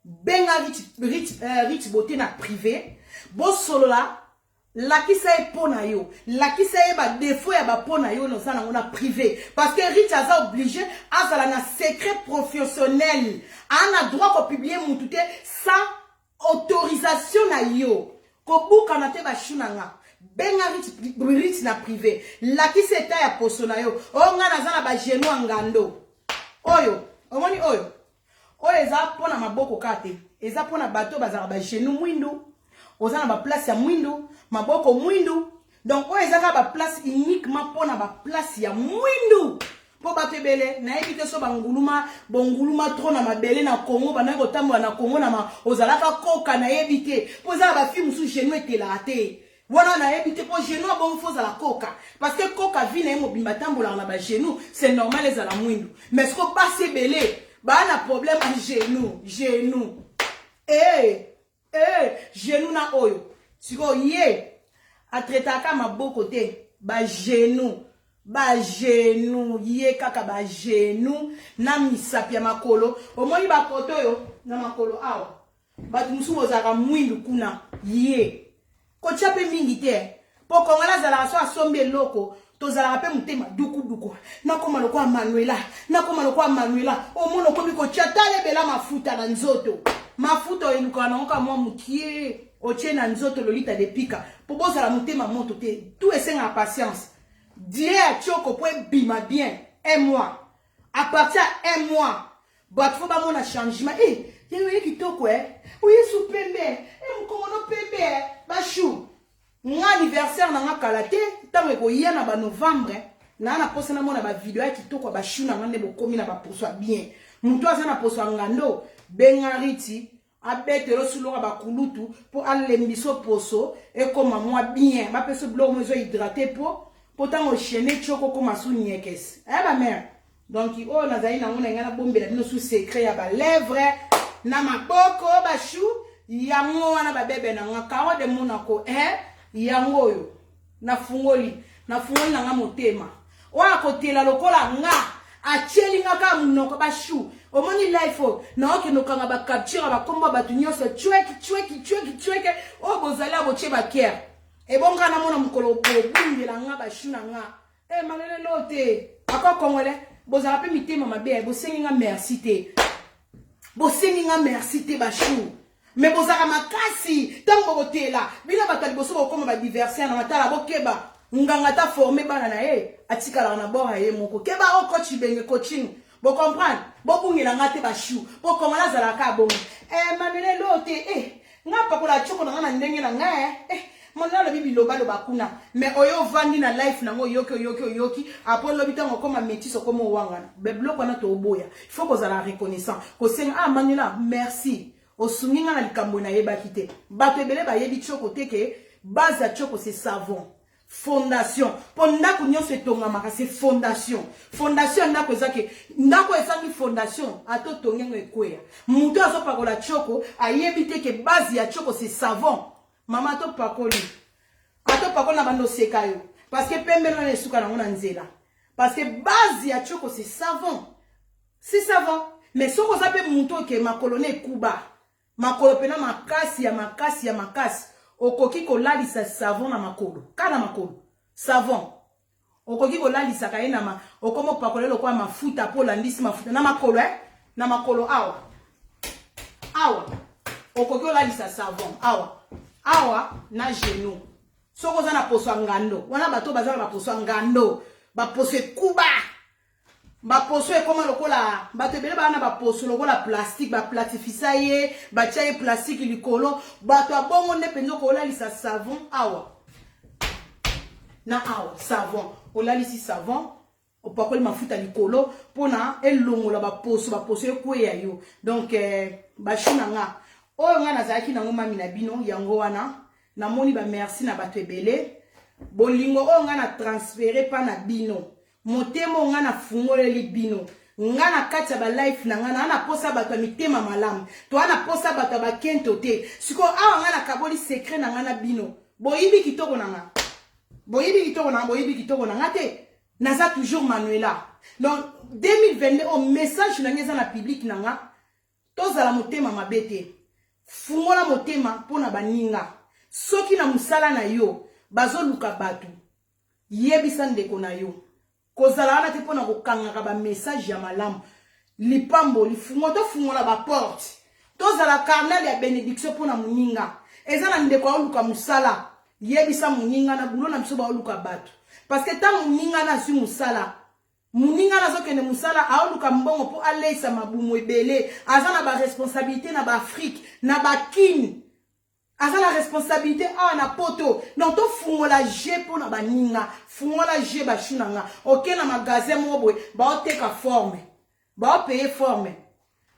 Benga Rit Beauté na privé, bosolola, lakisa ye mpo na yo, lakisa ye badéfaut ya bapo na yo noza nango na privé, parce que Rit aza obligé azala na secret professionnel, aa na droit kopublier mutu te sans autorisation na yo. Kobukana te, bashu na nga. Benga Rit na privé, lakisa eta ya poso na yo. Oyo nga naza na bagenou ya ngando. Oyo omoni, oyo eza mpona maboko kaka te, eza mpona bato oyo bazalaka bagenou mwindu, oza na baplace ya mwindu, maboko mwindu. Donc oyo eza kaka baplace uniquement mpona baplace ya mwindu, mpo bato ebele nayebi te so banguluma, bonguluma trop na mabele na Kongo, bandaki kotambola na Kongo na ma ozalaka koka, nayebi te, mpo eza na bafille mosusu genou etelaka te. Wana nayebi te, mpo genou abongi fo ozala koka, parce que koka vie na ye mobimba atambolaka na bagenou, c'est normal ezala mwindu. Mais siko basi ebele baa na problème ya genou, genou eh, eh, genou na oyo sikoyo ye atraitaka maboko te, bagenou, bagenou ye kaka bagenou na misapi ya makolo. Omoni bakoto oyo na makolo awa, bato mosusu bozalaka mwindu kuna, ye kotia mpe mingi te, mpo Kongola azalaka so asombi eloko, tozalaka mpe motema dukuduku, nakóma lokola Manuela, nakóma lokola Manuela. Omona okomi kotia, tala ebela mafuta na nzoto, mafuta oyo elukaka nango kaka mwa mokie. Otie na nzoto Lolita de Pika po bozala motema moto te. Tout esengaka patience. Die ya tioko po ebima bien un mois. À partir ya un mois bato fo bamona changement. Eh, ye oye kitoko eh. Oye su pembe. Eh, mokongo no pembe eh. Bashu. Nga anniversaire na nga kala te, ntango ekoya na ba novembre, naa na posa namona ba video ya kitoko ya bashu na nga nde bokomi na baposo ya bien. Moto aza na poso ya ngando, benga Riti, abetelo suloka bakulutu mpo alembiso poso ekoma mwa bien, bapesa biloko mo ezo hydrate po mpo ntango chaine tioko okoma su nyekes. Eh ba mère. Donc oyo nazali nango na ngai nabombela bino su secret ya ba lèvres na maboko bashu yango wana babebe na nga Caro de Monaco eh yango oyo nafungoli nafungoli na nga motema oyo akotela lokola nga atieli nga kaka monoko bashu omoni life oyo naokende okanga bacapture ya bakombo ya bato nyonso cweki cweki cweki cweke oyo bozali ya botie bakere ebonga namona mokolo bobungela nga bashu na nga. Eh malele lo te. Ako congolais bozala pe mitema mabe eh, bosengi nga merci te. Bosengi nga merci te ba chou. Mais bozala makasi tango bokotela bino bato ya liboso bokoma ba diversaire na matala bokeba nganga ta forme bana na ye atikalaka na bord ya ye moko keba o coach ibenge coaching bo comprendre bobungela nga te ba chou po congolais azalaka kaka bongo eh manuel lo te eh nga pakola choko na nga na ndenge na nga eh, eh Manuel alobi bilobaloba kuna mais oyo ovandi na life nango oyoki oyoki oyoki apres lobi ntango okoma métis okoma owangana biloko wana toboya il faut kozala reconnaissant kosenga ah Manuela merci osungi nga na likambo nayebaki te bato ebele bayebi tioko te ke base ya tioko c'est savon fondation mpo ndako nyonso etongamaka se fondation fondation ya ndako eza ke ndako ezangi fondation ata otongi yango ekweya moto azopakola tioko ayebi te ke base ya tioko se savon mama atopakoli atopakoli na bando oseka yo parce que pembe wana esuka nango na nzela parce que base ya tioko se savon se savon mais soki oza mpe moto oke makolo na ekuba Makolo pena makasi ya makasi ya makasi. Okoki kolalisa savon na makolo. Kaka na makolo. Savon. Okoki kolalisaka ye na ma okomo pakola lokola mafuta po olandisi mafuta na makolo eh? Na makolo awa. Awa. Okoki olalisa savon awa. Awa na genou. Soki oza na poso ya ngando, wana bato baza na baposo ya ngando, baposo ekuba. Baposo ekoma lokola bato ebele baa na baposo lokola plastique, baplatifisa ye, batia ye plastique likolo. Bato ya bongo nde mpenza okolalisa savon awa na awa, savon olalisi savon, opakoli mafuta likolo mpona elongola baposo, baposo ekweya yo. Donc eh, bashu na nga oyo nga nazalaki nango mami na bino yango wana namoni ba merci na bato ebele bolingo oyo nga na transfere pa na bino Motema oyo nga na fungoleli bino. Nga na kati ya ba life na nga na na posa bato ya mitema malamu. Toa na posa bato ya bakento te. Sikoyo awa nga na kaboli secret na nga na bino. Boyibi kitoko na nga. Boyibi kitoko na nga, boyibi kitoko na nga te. Naza toujours Manuela. Donc 2022 oyo message na nga eza na public na nga. Tozala motema mabe te. Fungola motema mpo na baninga. Soki na mosala na yo bazoluka bato, yebisa ndeko na yo. Kozala wana te mpo na kokangaka ba message ya malamu. Lipamboli, fungola, tofungola ba porte. Tozala carnal ya benediction mpo na moninga. Eza na ndeko aoluka mosala, yebisa moninga na boulot na biso baoluka bato. Parce que ntango moninga na azwi mosala, Muninga nazo kende musala aoluka mbongo po aleisa mabumu ebele aza na ba responsabilite na ba Afrique na ba kin aza na responsabilite awa na poto donc tofungola jeu mpo na baninga fungola jeu bashu na nga oke na magasin moko boye baoteka forme baopeye forme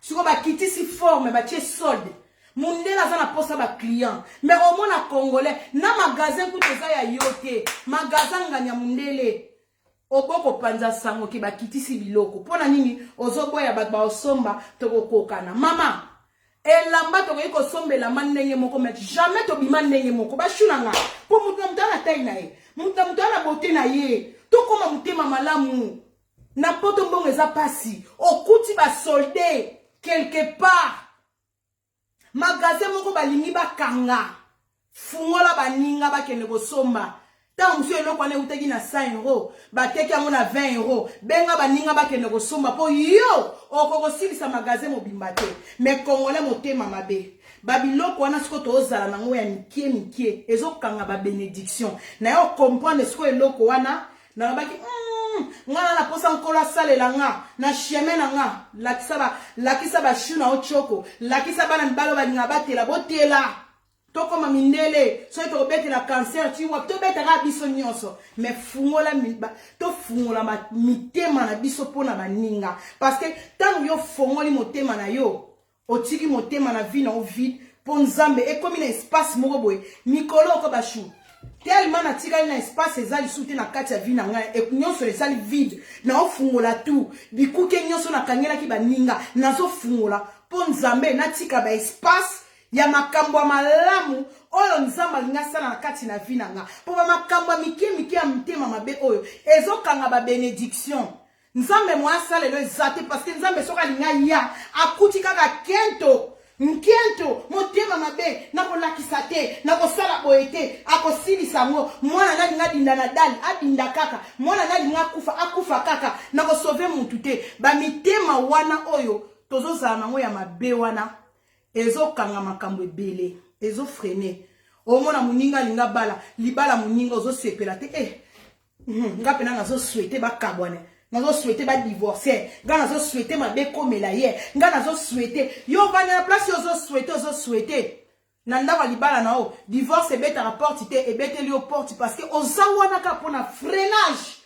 siko bakitisi forme batie solde mundele aza na posa ba client mais omona congolais na magasin kutu eza ya yo te magasin ngani ya mundele Oko kopanza sango ke bakitisi biloko pona nini ozoboya bato baosomba tokokokana mama elamba tokoki kosomba elamba ndenge moko mais jamais tobima ndenge moko bashu na nga po moto na moto ana tai na ye moto na moto ana bote na ye tokoma motema malamu na poto mbongo eza pasi okuti basolde quelque part Magasin moko balingi bakanga. Fungola baninga bakende kosomba. Ntango mosusu eloko wana eutaki na 100 euro, bateki yango na 20 euro. Benga baninga bakende kosomba mpo yo okokosilisa magasin mobimba te. Mais Congolais motema mabe. Ba biloko wana sikoyo tozala nango ya mike mike ezokanga ba benediction. Na yo comprendre sikoyo eloko wana nalobaki nga na naposa Nkolo asalela nga na chemin na nga. Lakisa ba lakisa ba chou na yo tshoko, lakisa bana mibali oyo balingaka batela botela. Tokoma mindele soki tokobetela cancer ti wapi, tobetaka biso nyonso, mais fungola tofungola mitema na biso mpona baninga, parce que ntango yo fongoli motema na yo, otiki motema na vie na yo vide mpo Nzambe ekomi na espace moko boye. Mikolo oko bashu tellement natikali na espace eza lisusu te na kati ya vie na ngai, nyonso ezali vide. Naofungola tout bikuke nyonso nakangelaki baninga, nazofungola mpo Nzambe natika ba espace ya makambo ya malamu oyo Nzambe alingi asala na kati na vie na nga. Mpo bamakambo ya mike mike ya motema mabe oyo ezokanga ba benediction Nzambe mwa asalelo eza te, parce que Nzambe soki alingi aya akuti kaka kento nkento motema mabe. Nakolakisa te, nakosala boye te, akosilisa yango. Mwana nalingi adinda na dali, adinda kaka. Mwana nalingi akufa, akufa kaka. Nakosauve mutu te. Bamitema wana oyo tozozala nango ya mabe wana ezokanga makambo ebele, ezofreiner. Omona moninga alinga bala libala, moninga ozosepela te. Nga mpena nazosouhaiter bakabwane, nazosouhaiter badivorce, nga nazosouhaiter mabe ekomela ye, nga nazosouhaiter. Yo ovanda na place, yo ozosouhaiter, ozosouhaiter na ndako ya libala na yo, divorce ebetaka porte te, ebeteli yo porte, parce que oza wana kaka mpona freinage.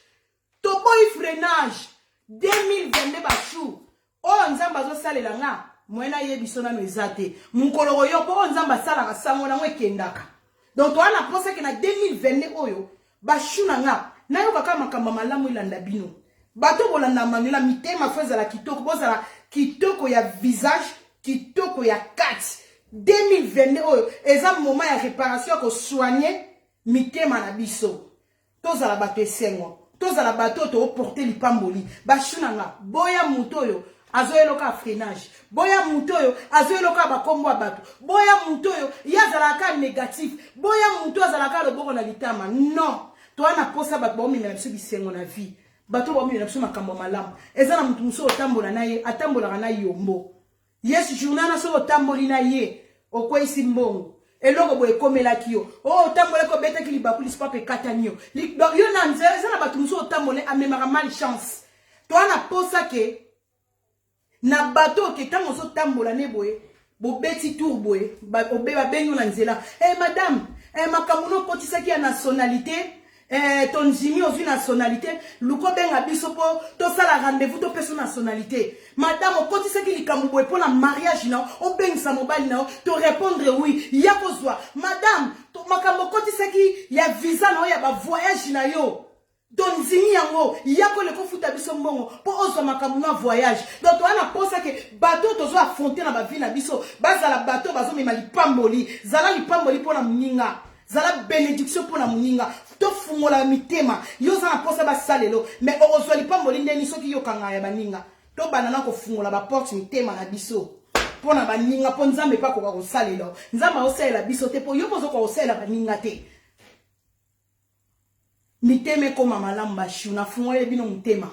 Toboyi freinage 2022. Bashu oyo Nzambe azosalela nga, moye nayebi so nano eza te. Mokolo oyo mpo oyo Nzambe asalaka, sango nango ekendaka. Donc toza na mposa ke na 2022 oyo, bashu na nga, nayokaka makambo ya malamu elanda bino. Bato bolanda Manuela, mitema faut ezala kitoko, bozala kitoko ya visage, kitoko ya kati. 2022 oyo eza moment ya réparation, ya kosoigner mitema na biso. Tozala bato esengo, tozala bato oyo tooporter lipamboli. Bashu na nga, boya moto oyo azoyeloka freinage, boya moto oyo azoyeloka bakombo ya bato, boya moto oyo ye azalaka négatif, boya moto oyo azalaka loboko na litama. Non, toa na posa bato baomemela biso bisengo na vie, bato baomemela biso makambo ya malamu. Eza na moto mosusu otambola na ye, atambolaka na yombo. Yesu journal na soki otamboli na ye, okweyisi mbongo, eloko boye ekomelaki yo, oyo otambolaki obetaki libaku, lispape ekatani yo yo na nzela. Eza na bato mosusu otambole, amemaka malchance. Toa na posa ke na bato oke ntango ozotambola ne boye, bobeti tour boye, babengi yo na nzela: "Eh madame, eh, makambo no okotisaki ya nationalité, tondimi ozwi nationalité, luka obenga biso mpo tosala rendez-vous, topesa nationalité. Madame, okotisaki likambo boye mpo na mariage na yo, obengisa mobali na yo, torépondre oui, ya kozwa. Madame, makambo okotisaki ya visa na yo, ya bavoyage na yo, tondimi yango, ya koleka ofuta biso mbongo mpo ozwa makambo na voyage." Donc toza na mposa ke bato oyo tozo affronter na bavie na biso bazala bato oyo bazomema lipamboli. Zala lipamboli mpo na moninga, zala bénédiction mpo na moninga. Tofungola mitema. Yo oza na mposa basalelo, mais okozwa lipamboli ndeni soki yokanga ya baninga? Tobanda na kofungola baporte mitema na biso mpo na baninga, mpo Nzambe mpe akoka kosalela. Nzambe aosalela biso te mpo yo mpo ozokoka kosalela baninga te. Mitema ekóma malamu. Bashu, nafungoleli bino motema.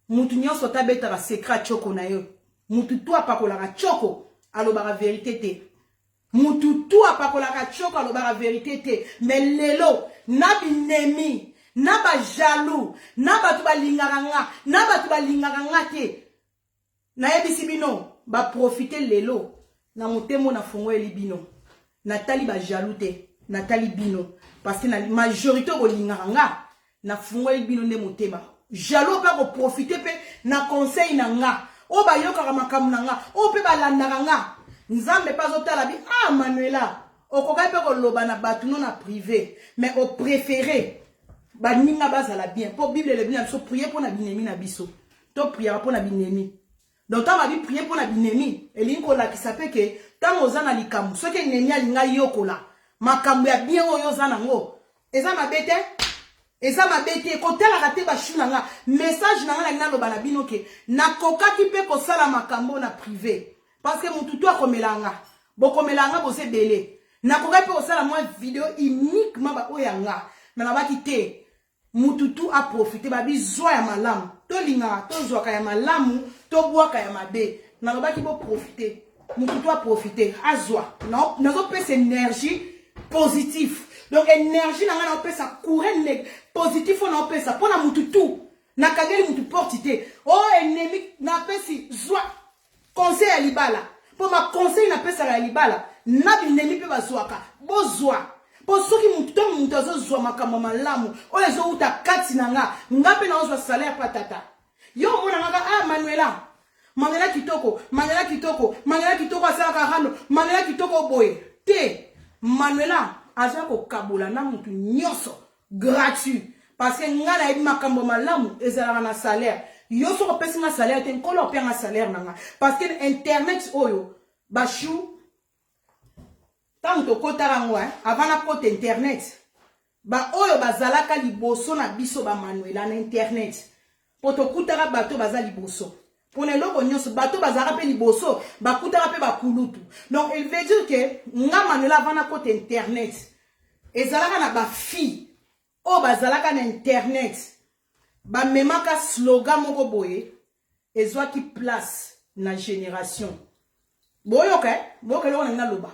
Mutu nyonso tabetaka secret tioko na yo. Mutu tu apakolaka tioko alobaka vérité te. Mutu tu apakolaka tioko alobaka vérité te. Mais lelo na binemi, na bajaloux, na bato balingaka nga, na bato balingaka nga te, nayebisi bino baprofiter lelo na motema nafungoleli bino. Natali bajaloux te, natali bino, parce que na majorité oyo bolingaka nga, nafungoli bino nde motema. Jaloux mpe akoprofiter mpe na conseil na nga, oyo bayokaka makambo na nga, oyo mpe balandaka nga. Nzambe mpe azotala bi: "Ah Manuela, okokaki mpe koloba na bato no na privé, mais opréféré baninga bazala bien." Mpo Bible elobi na biso: "Prier mpo na binemi na biso." Topriaka mpo na binemi. Donc ntango babi prier mpo na binemi, elingi kolakisa mpe ke ntango oza na likambo, soki enemi alinga yokola makambo ya bien oyo oza nango, eza mabe te, eza mabe te. Kotalaka te. Bashu na nga, message na nga nalingi naloba na bino ke nakokaki mpe kosala makambo na privé, parce que motu to akomela nga, bokomela nga, boza ebele. Nakokaki mpe kosala mwa video uniquement baoyo ya nga. Mais nabaki te, mutu tu aprofite. Babi zwa ya malamu, tolingaka tozwaka ya malamu, tobwaka ya mabe. Nalobaki boprofite, mutu tu aprofite, azwa. Nazopesa énergie positif, donc énergie na ngai naopesa courant positif oyo naopesa mpo na mutu tu. Nakangeli mutu porte te. O oh, ennemi, napesi zwa conseil ya libala, mpo baconseil napesaka ya libala na binemi mpe bazwaka. Bozwa, mpo soki mutu, ntango mutu azozwa makambo malamu oyo ezowuta kati na nga, nga mpe naozwa salaire. Pa tata yo omona ngaka, ah, Manuela, Manuela kitoko, Manuela kitoko, Manuela kitoko asalaka rando, Manuela kitoko boye te. Manuela aza kokabola na mutu nyonso gratuit, parce que nga nayebi makambo malamu ezalaka na salaire. Yo soki opesi nga salaire te, Nkolo apianga salaire na nga, parce que internet oyo, bashu, ntango tokotaka yango, avant nakota internet, baoyo bazalaka liboso na biso, bamanuela na internet, mpo tokutaka bato baza liboso mpona eloko nyonso. Bato bazalaka mpe liboso, bakutaka mpe bakulutu. Donc il veut dire que nga Manuela, avant nakota internet, ezalaka na bafille oyo bazalaka na internet, bamemaka slogan moko boye ezwaki place na génération. Boyoka, boyoka eloko na ngai naloba.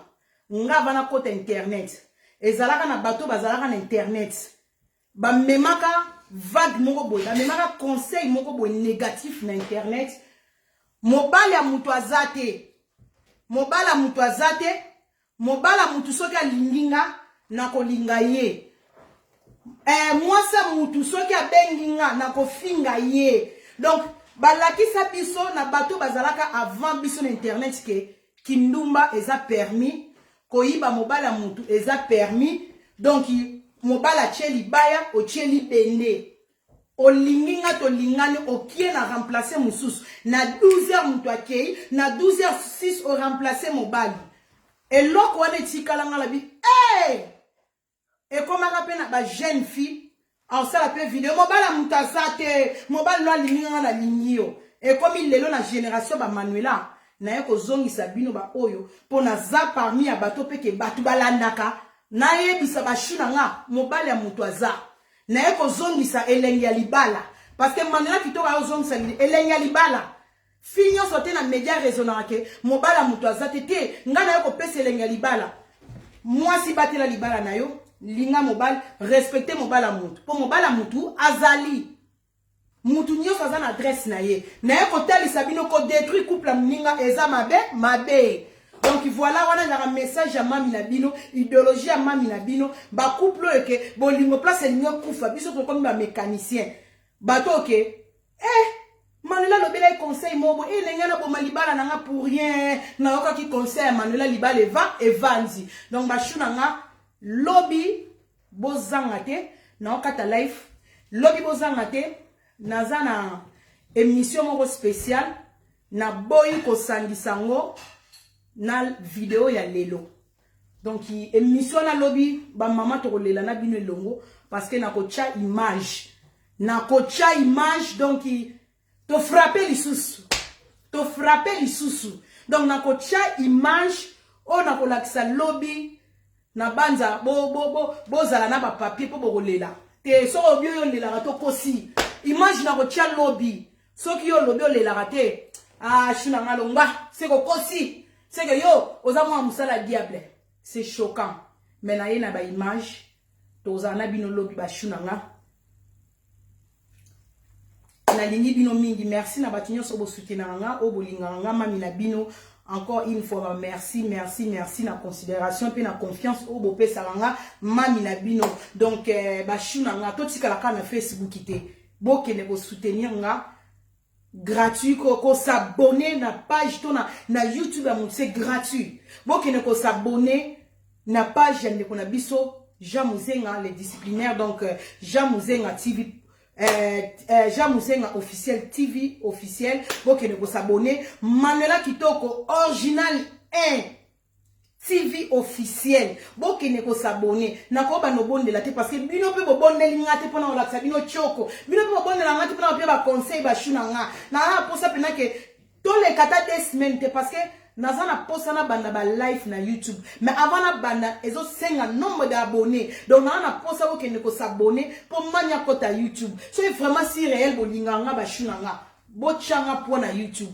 Nga avant nakota internet, ezalaka na bato bazalaka na internet, bamemaka vague moko boye, bamemaka conseil moko boye négatif na internet: mobali ya moto aza te, mobali ya moto aza te, mobali ya motu soki alingi nga, nakolinga ye, mwasi ya mutu soki abengi nga, nakofinga ye. Donc balakisa biso na bato bazalaka avant biso na internet ke kindumba eza permis, koyiba mobali ya mutu eza permis. Donc mobali atie libaya, otie libende, olingi nga, tolingani, okie na remplace mosusu na 12 heures, moto akei na 12 heures 6, oremplace mobali. Eloko wana etikala nga labi. Hey! Ekomaka mpe na bajeune fille, aosala mpe video: mobali ya moto aza te, mobali no alingi nga, nalingi yo. Ekomi lelo na génération bamanuela, naye kozongisa bino baoyo, mpo naza parmi ya bato mpe ke bato balandaka. Nayebisa bashu na nga, mobali ya moto aza. Naye kozongisa elengi ya libala, parce que Manuela Kitoko ayozongisa elengi ya libala. Fi nyonso te na média raisonnaka ke mobali ya moto aza te. Te, ngai naye kopesa elengi ya libala. Mwasi, batela libala na yo, linga mobali, respecte mobali ya motu, mpo mobali ya motu azali. Mutu nyonso aza na adresse na ye. Naye kotalisa bino, kodétruire couple ya moninga eza mabe, mabe. Donc voilà, wana ezalaka message ya mami na bino, idéologie ya mami na bino. Bacouple oyo ke bolingo place elingi ekufa, biso tokomi bamécanicien. Bato oke, eh, Manuela alobelaki conseil moko boye, elenge naboma libala na nga pour rien. Nayokaki conseil ya Manuela, libala eva evandi. Donc bashu na nga, lobi bozanga te, naokata live lobi, bozanga te. Naza na émission moko spéciale, naboyi kosangisa yango na video ya lelo. Donc émission nalobi, bamama, tokolela na bino elongo, parce que nakotya image, nakotya image. Donc tofrappe lisusu, tofrappe lisusu. Donc nakotya image oyo nakolakisa lobi na banza. Bozala na bapapier mpo bokolela te. Soki obi oyo olelaka, tokosi image nakotya lobi. Soki yo olobi olelaka te, ah, shi na nga longwa, seke okosi, seke yo oza mwana mosala ya diable. C'est choquant, mais naye na baimage. Tozala na bino lobi, bashu na nga. Nalingi bino mingi. Merci na bato nyonso bosoutenaka nga, oyo bolingaka nga, mami na bino. Encore une fois, merci, merci, merci na considération mpe na confiance oyo bopesaka nga, mami na bino. Donc bashu na nga, totikala kaka na Facebook te, bokende kosoutenir nga gratuit, kos'abonner na page to na YouTube ya motu, c'est gratuit. Bokende kos'abonner na page ya ndeko na biso Jean Muzenga le disciplinaire. Donc Jean Muzenga TV, Jean Muzenga officiel, TV officiel, bokende kos'abonner. Manuela Kitoko original 1 TV officiel, bokende kos'abonner. Nakobanda obondela te, parce que bino mpe bobondeli nga te mpona kolakisa bino tioko. Bino mpe bobondela nga te mpona kopia baconseil. Bashu na nga, naa mposa mpena ke toleka ata 2 semaines te, parce que Naza na posa na banda ba live na YouTube. Mais avant na banda ezo senga nombre d'abonnés. Donc na na posa bokende ko s'abonner po mania kota YouTube. Soki vraiment si réel bolinga nga ba chou na nga. Botia nga po na YouTube.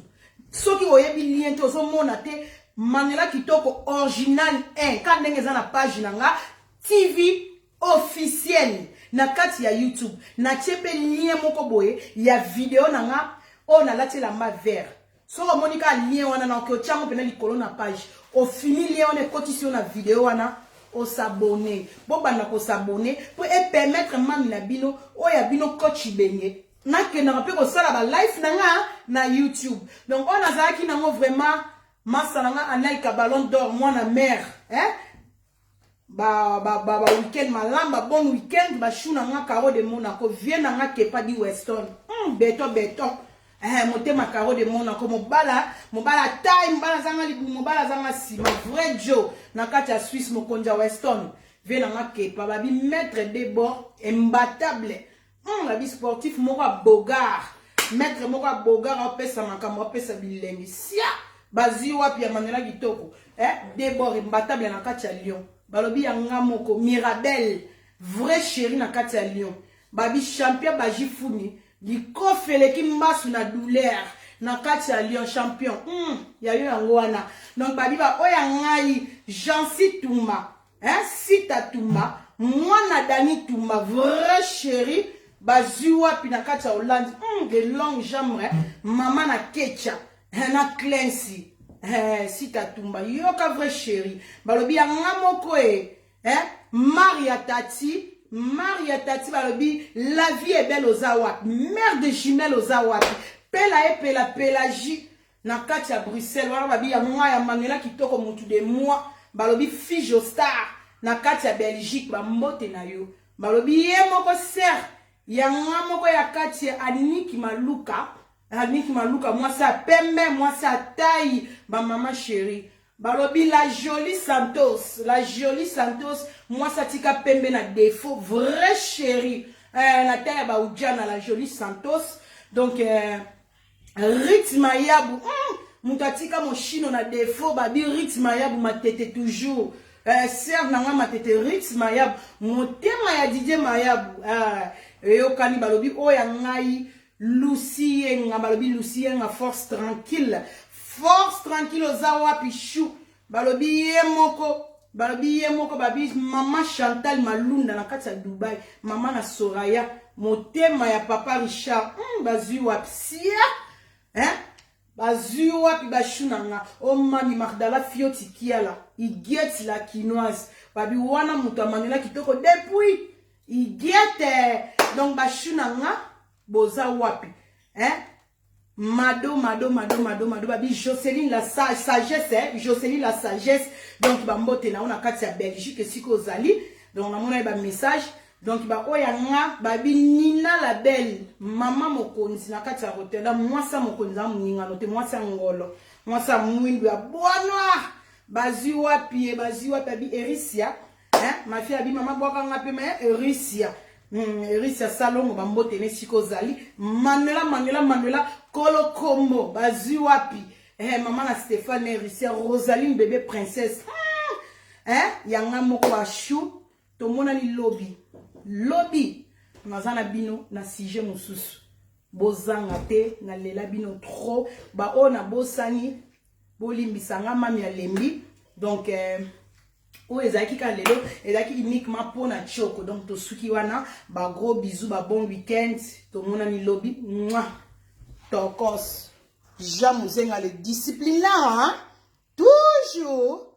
Soki oyebi lien te ozo mona te Manuela Kitoko original 1 ka ndenge eza na page na nga TV officiel na kati ya YouTube. Natie pe lien moko boye ya video na nga oyo nalati elamba vert. Soki omoni kaka lien wana na oke otia yango mpena likolo na page, ofini lien wana ekotisi yo na video wana, osabone. Bobanda kosabone mpo epermettre mami na bino oyo ya bino coach Ibenge nakendaka mpe kosala ba live na nga na YouTube. Donc oyo nazalaki nango vraiment masa na nga Anelka Ballon d'Or mwana mère, hein? Ba ba ba, ba week-end malamba, bon week-end ba chou na nga Caro de Monaco, vieux na nga Kepa di Weston. Beton beton. Eh, motema Caro de Monaco, mobala, mobala taille, mobala zanga libumu, mobala zanga sima, vrai Joe na kati ya Suisse mokonzi ya Weston. Vieux na nga Kepa, babi maître de bord imbattable. Babi sportif moko ya bogar. Maître moko ya bogar apesa makambo, apesa bilengi. Sia! Bazwi wapi ya Manuela Kitoko? Eh, debord imbattable na kati ya Lyon. Balobi ya nga moko Mirabel, vrai chéri na kati ya Lyon. Babi champion baji funi, likofi eleki mbasu na douleur na kati ya Lyon champion. Ya yo yango wana. Donc babi ba oya ngai Jancy Tumba, hein, Sita Tumba, mwana Dani Tumba, vrai chéri. Bazwi wapi na kati ya Hollande? De longue jambe, hein? Mama na Kecha, hein, na Clancy, hein, Sita Tumba, yoka vrai chéri. Balobi ya nga moko e, hein, Maria Tati, Maria Tati balobi la vie est belle oza wapi? Mère de jumelle oza wapi? Pela e pela Pelagie na kati ya Bruxelles wana babi ya nga ya Manuela Kitoko mutu de moi balobi Fijo Star na kati ya Belgique ba mbote na yo. Balobi ye moko sœur ya nga moko ya kati ya Aniki Maluka, Aniki Maluka mwasi ya pembe, mwasi ya taille, ba mama chérie. Balobi la jolie Santos, la jolie Santos mwasi atika pembe na défaut, vrai chérie. Na taille ya ba Ujana la jolie Santos. Donc rythme yabu, mutu atika moshino na défaut, babi rythme yabu matete toujours. Sœur na nga matete rythme yabu, motema ya Didier Mayabu. Eyokani balobi oya ngai Lucie Yenga, balobi Lucie Yenga force tranquille. Force tranquille oza wapi chou. Balobi ye moko, balobi ye moko babi mama Chantal Malunda na kati ya Dubai, mama na Soraya, motema ya papa Richard. Bazwi wapi sia? Hein? Bazwi wapi bashu na nga? O mami Magdala Fioti Kiala, Iguette la quinoise. Babi wana mutu amanela kitoko depuis Iguette. Donc bashu na nga boza wapi? Hein? Mado, Mado, Mado, Mado, Mado, babi Jocelyn la sagesse, hein? Jocelyn la sagesse. Donc ba mbote na ona kati ya Belgique esika ozali. Donc na mona ba message. Donc ba oya nga babi Nina la belle, mama mokonzi na kati ya Rotterdam, mwasa mokonzi ya muninga no te, mwasa ngolo, mwasa mwindu ya bois noir. Bazwi wapi, bazwi wapi abi Erisia, hein? Ma fille abi mama bwaka nga pe mais Erisia. Erisia Salongo ba mbote ne siko zali. Manuela, Manuela, Manuela Kolo Kombo bazwi wapi? Eh, mama na Stéphane Erisia, Rosaline bébé princesse. Hein? Yanga moko ba chou. Tomonani lobi. Lobi naza na bino na sujet mosusu. Bozanga te na lela bino trop. Ba oyo na bosani bolimbisa nga mami alembi. Donc oyo ezalaki kaka lelo, ezalaki uniquement mpo na Tshoko. Donc tosuki wana, ba gros bisous, ba bon week-end. Tomonani lobi. Mouah. Tokos. Jean Muzenga le disciplinaire, hein? Toujours.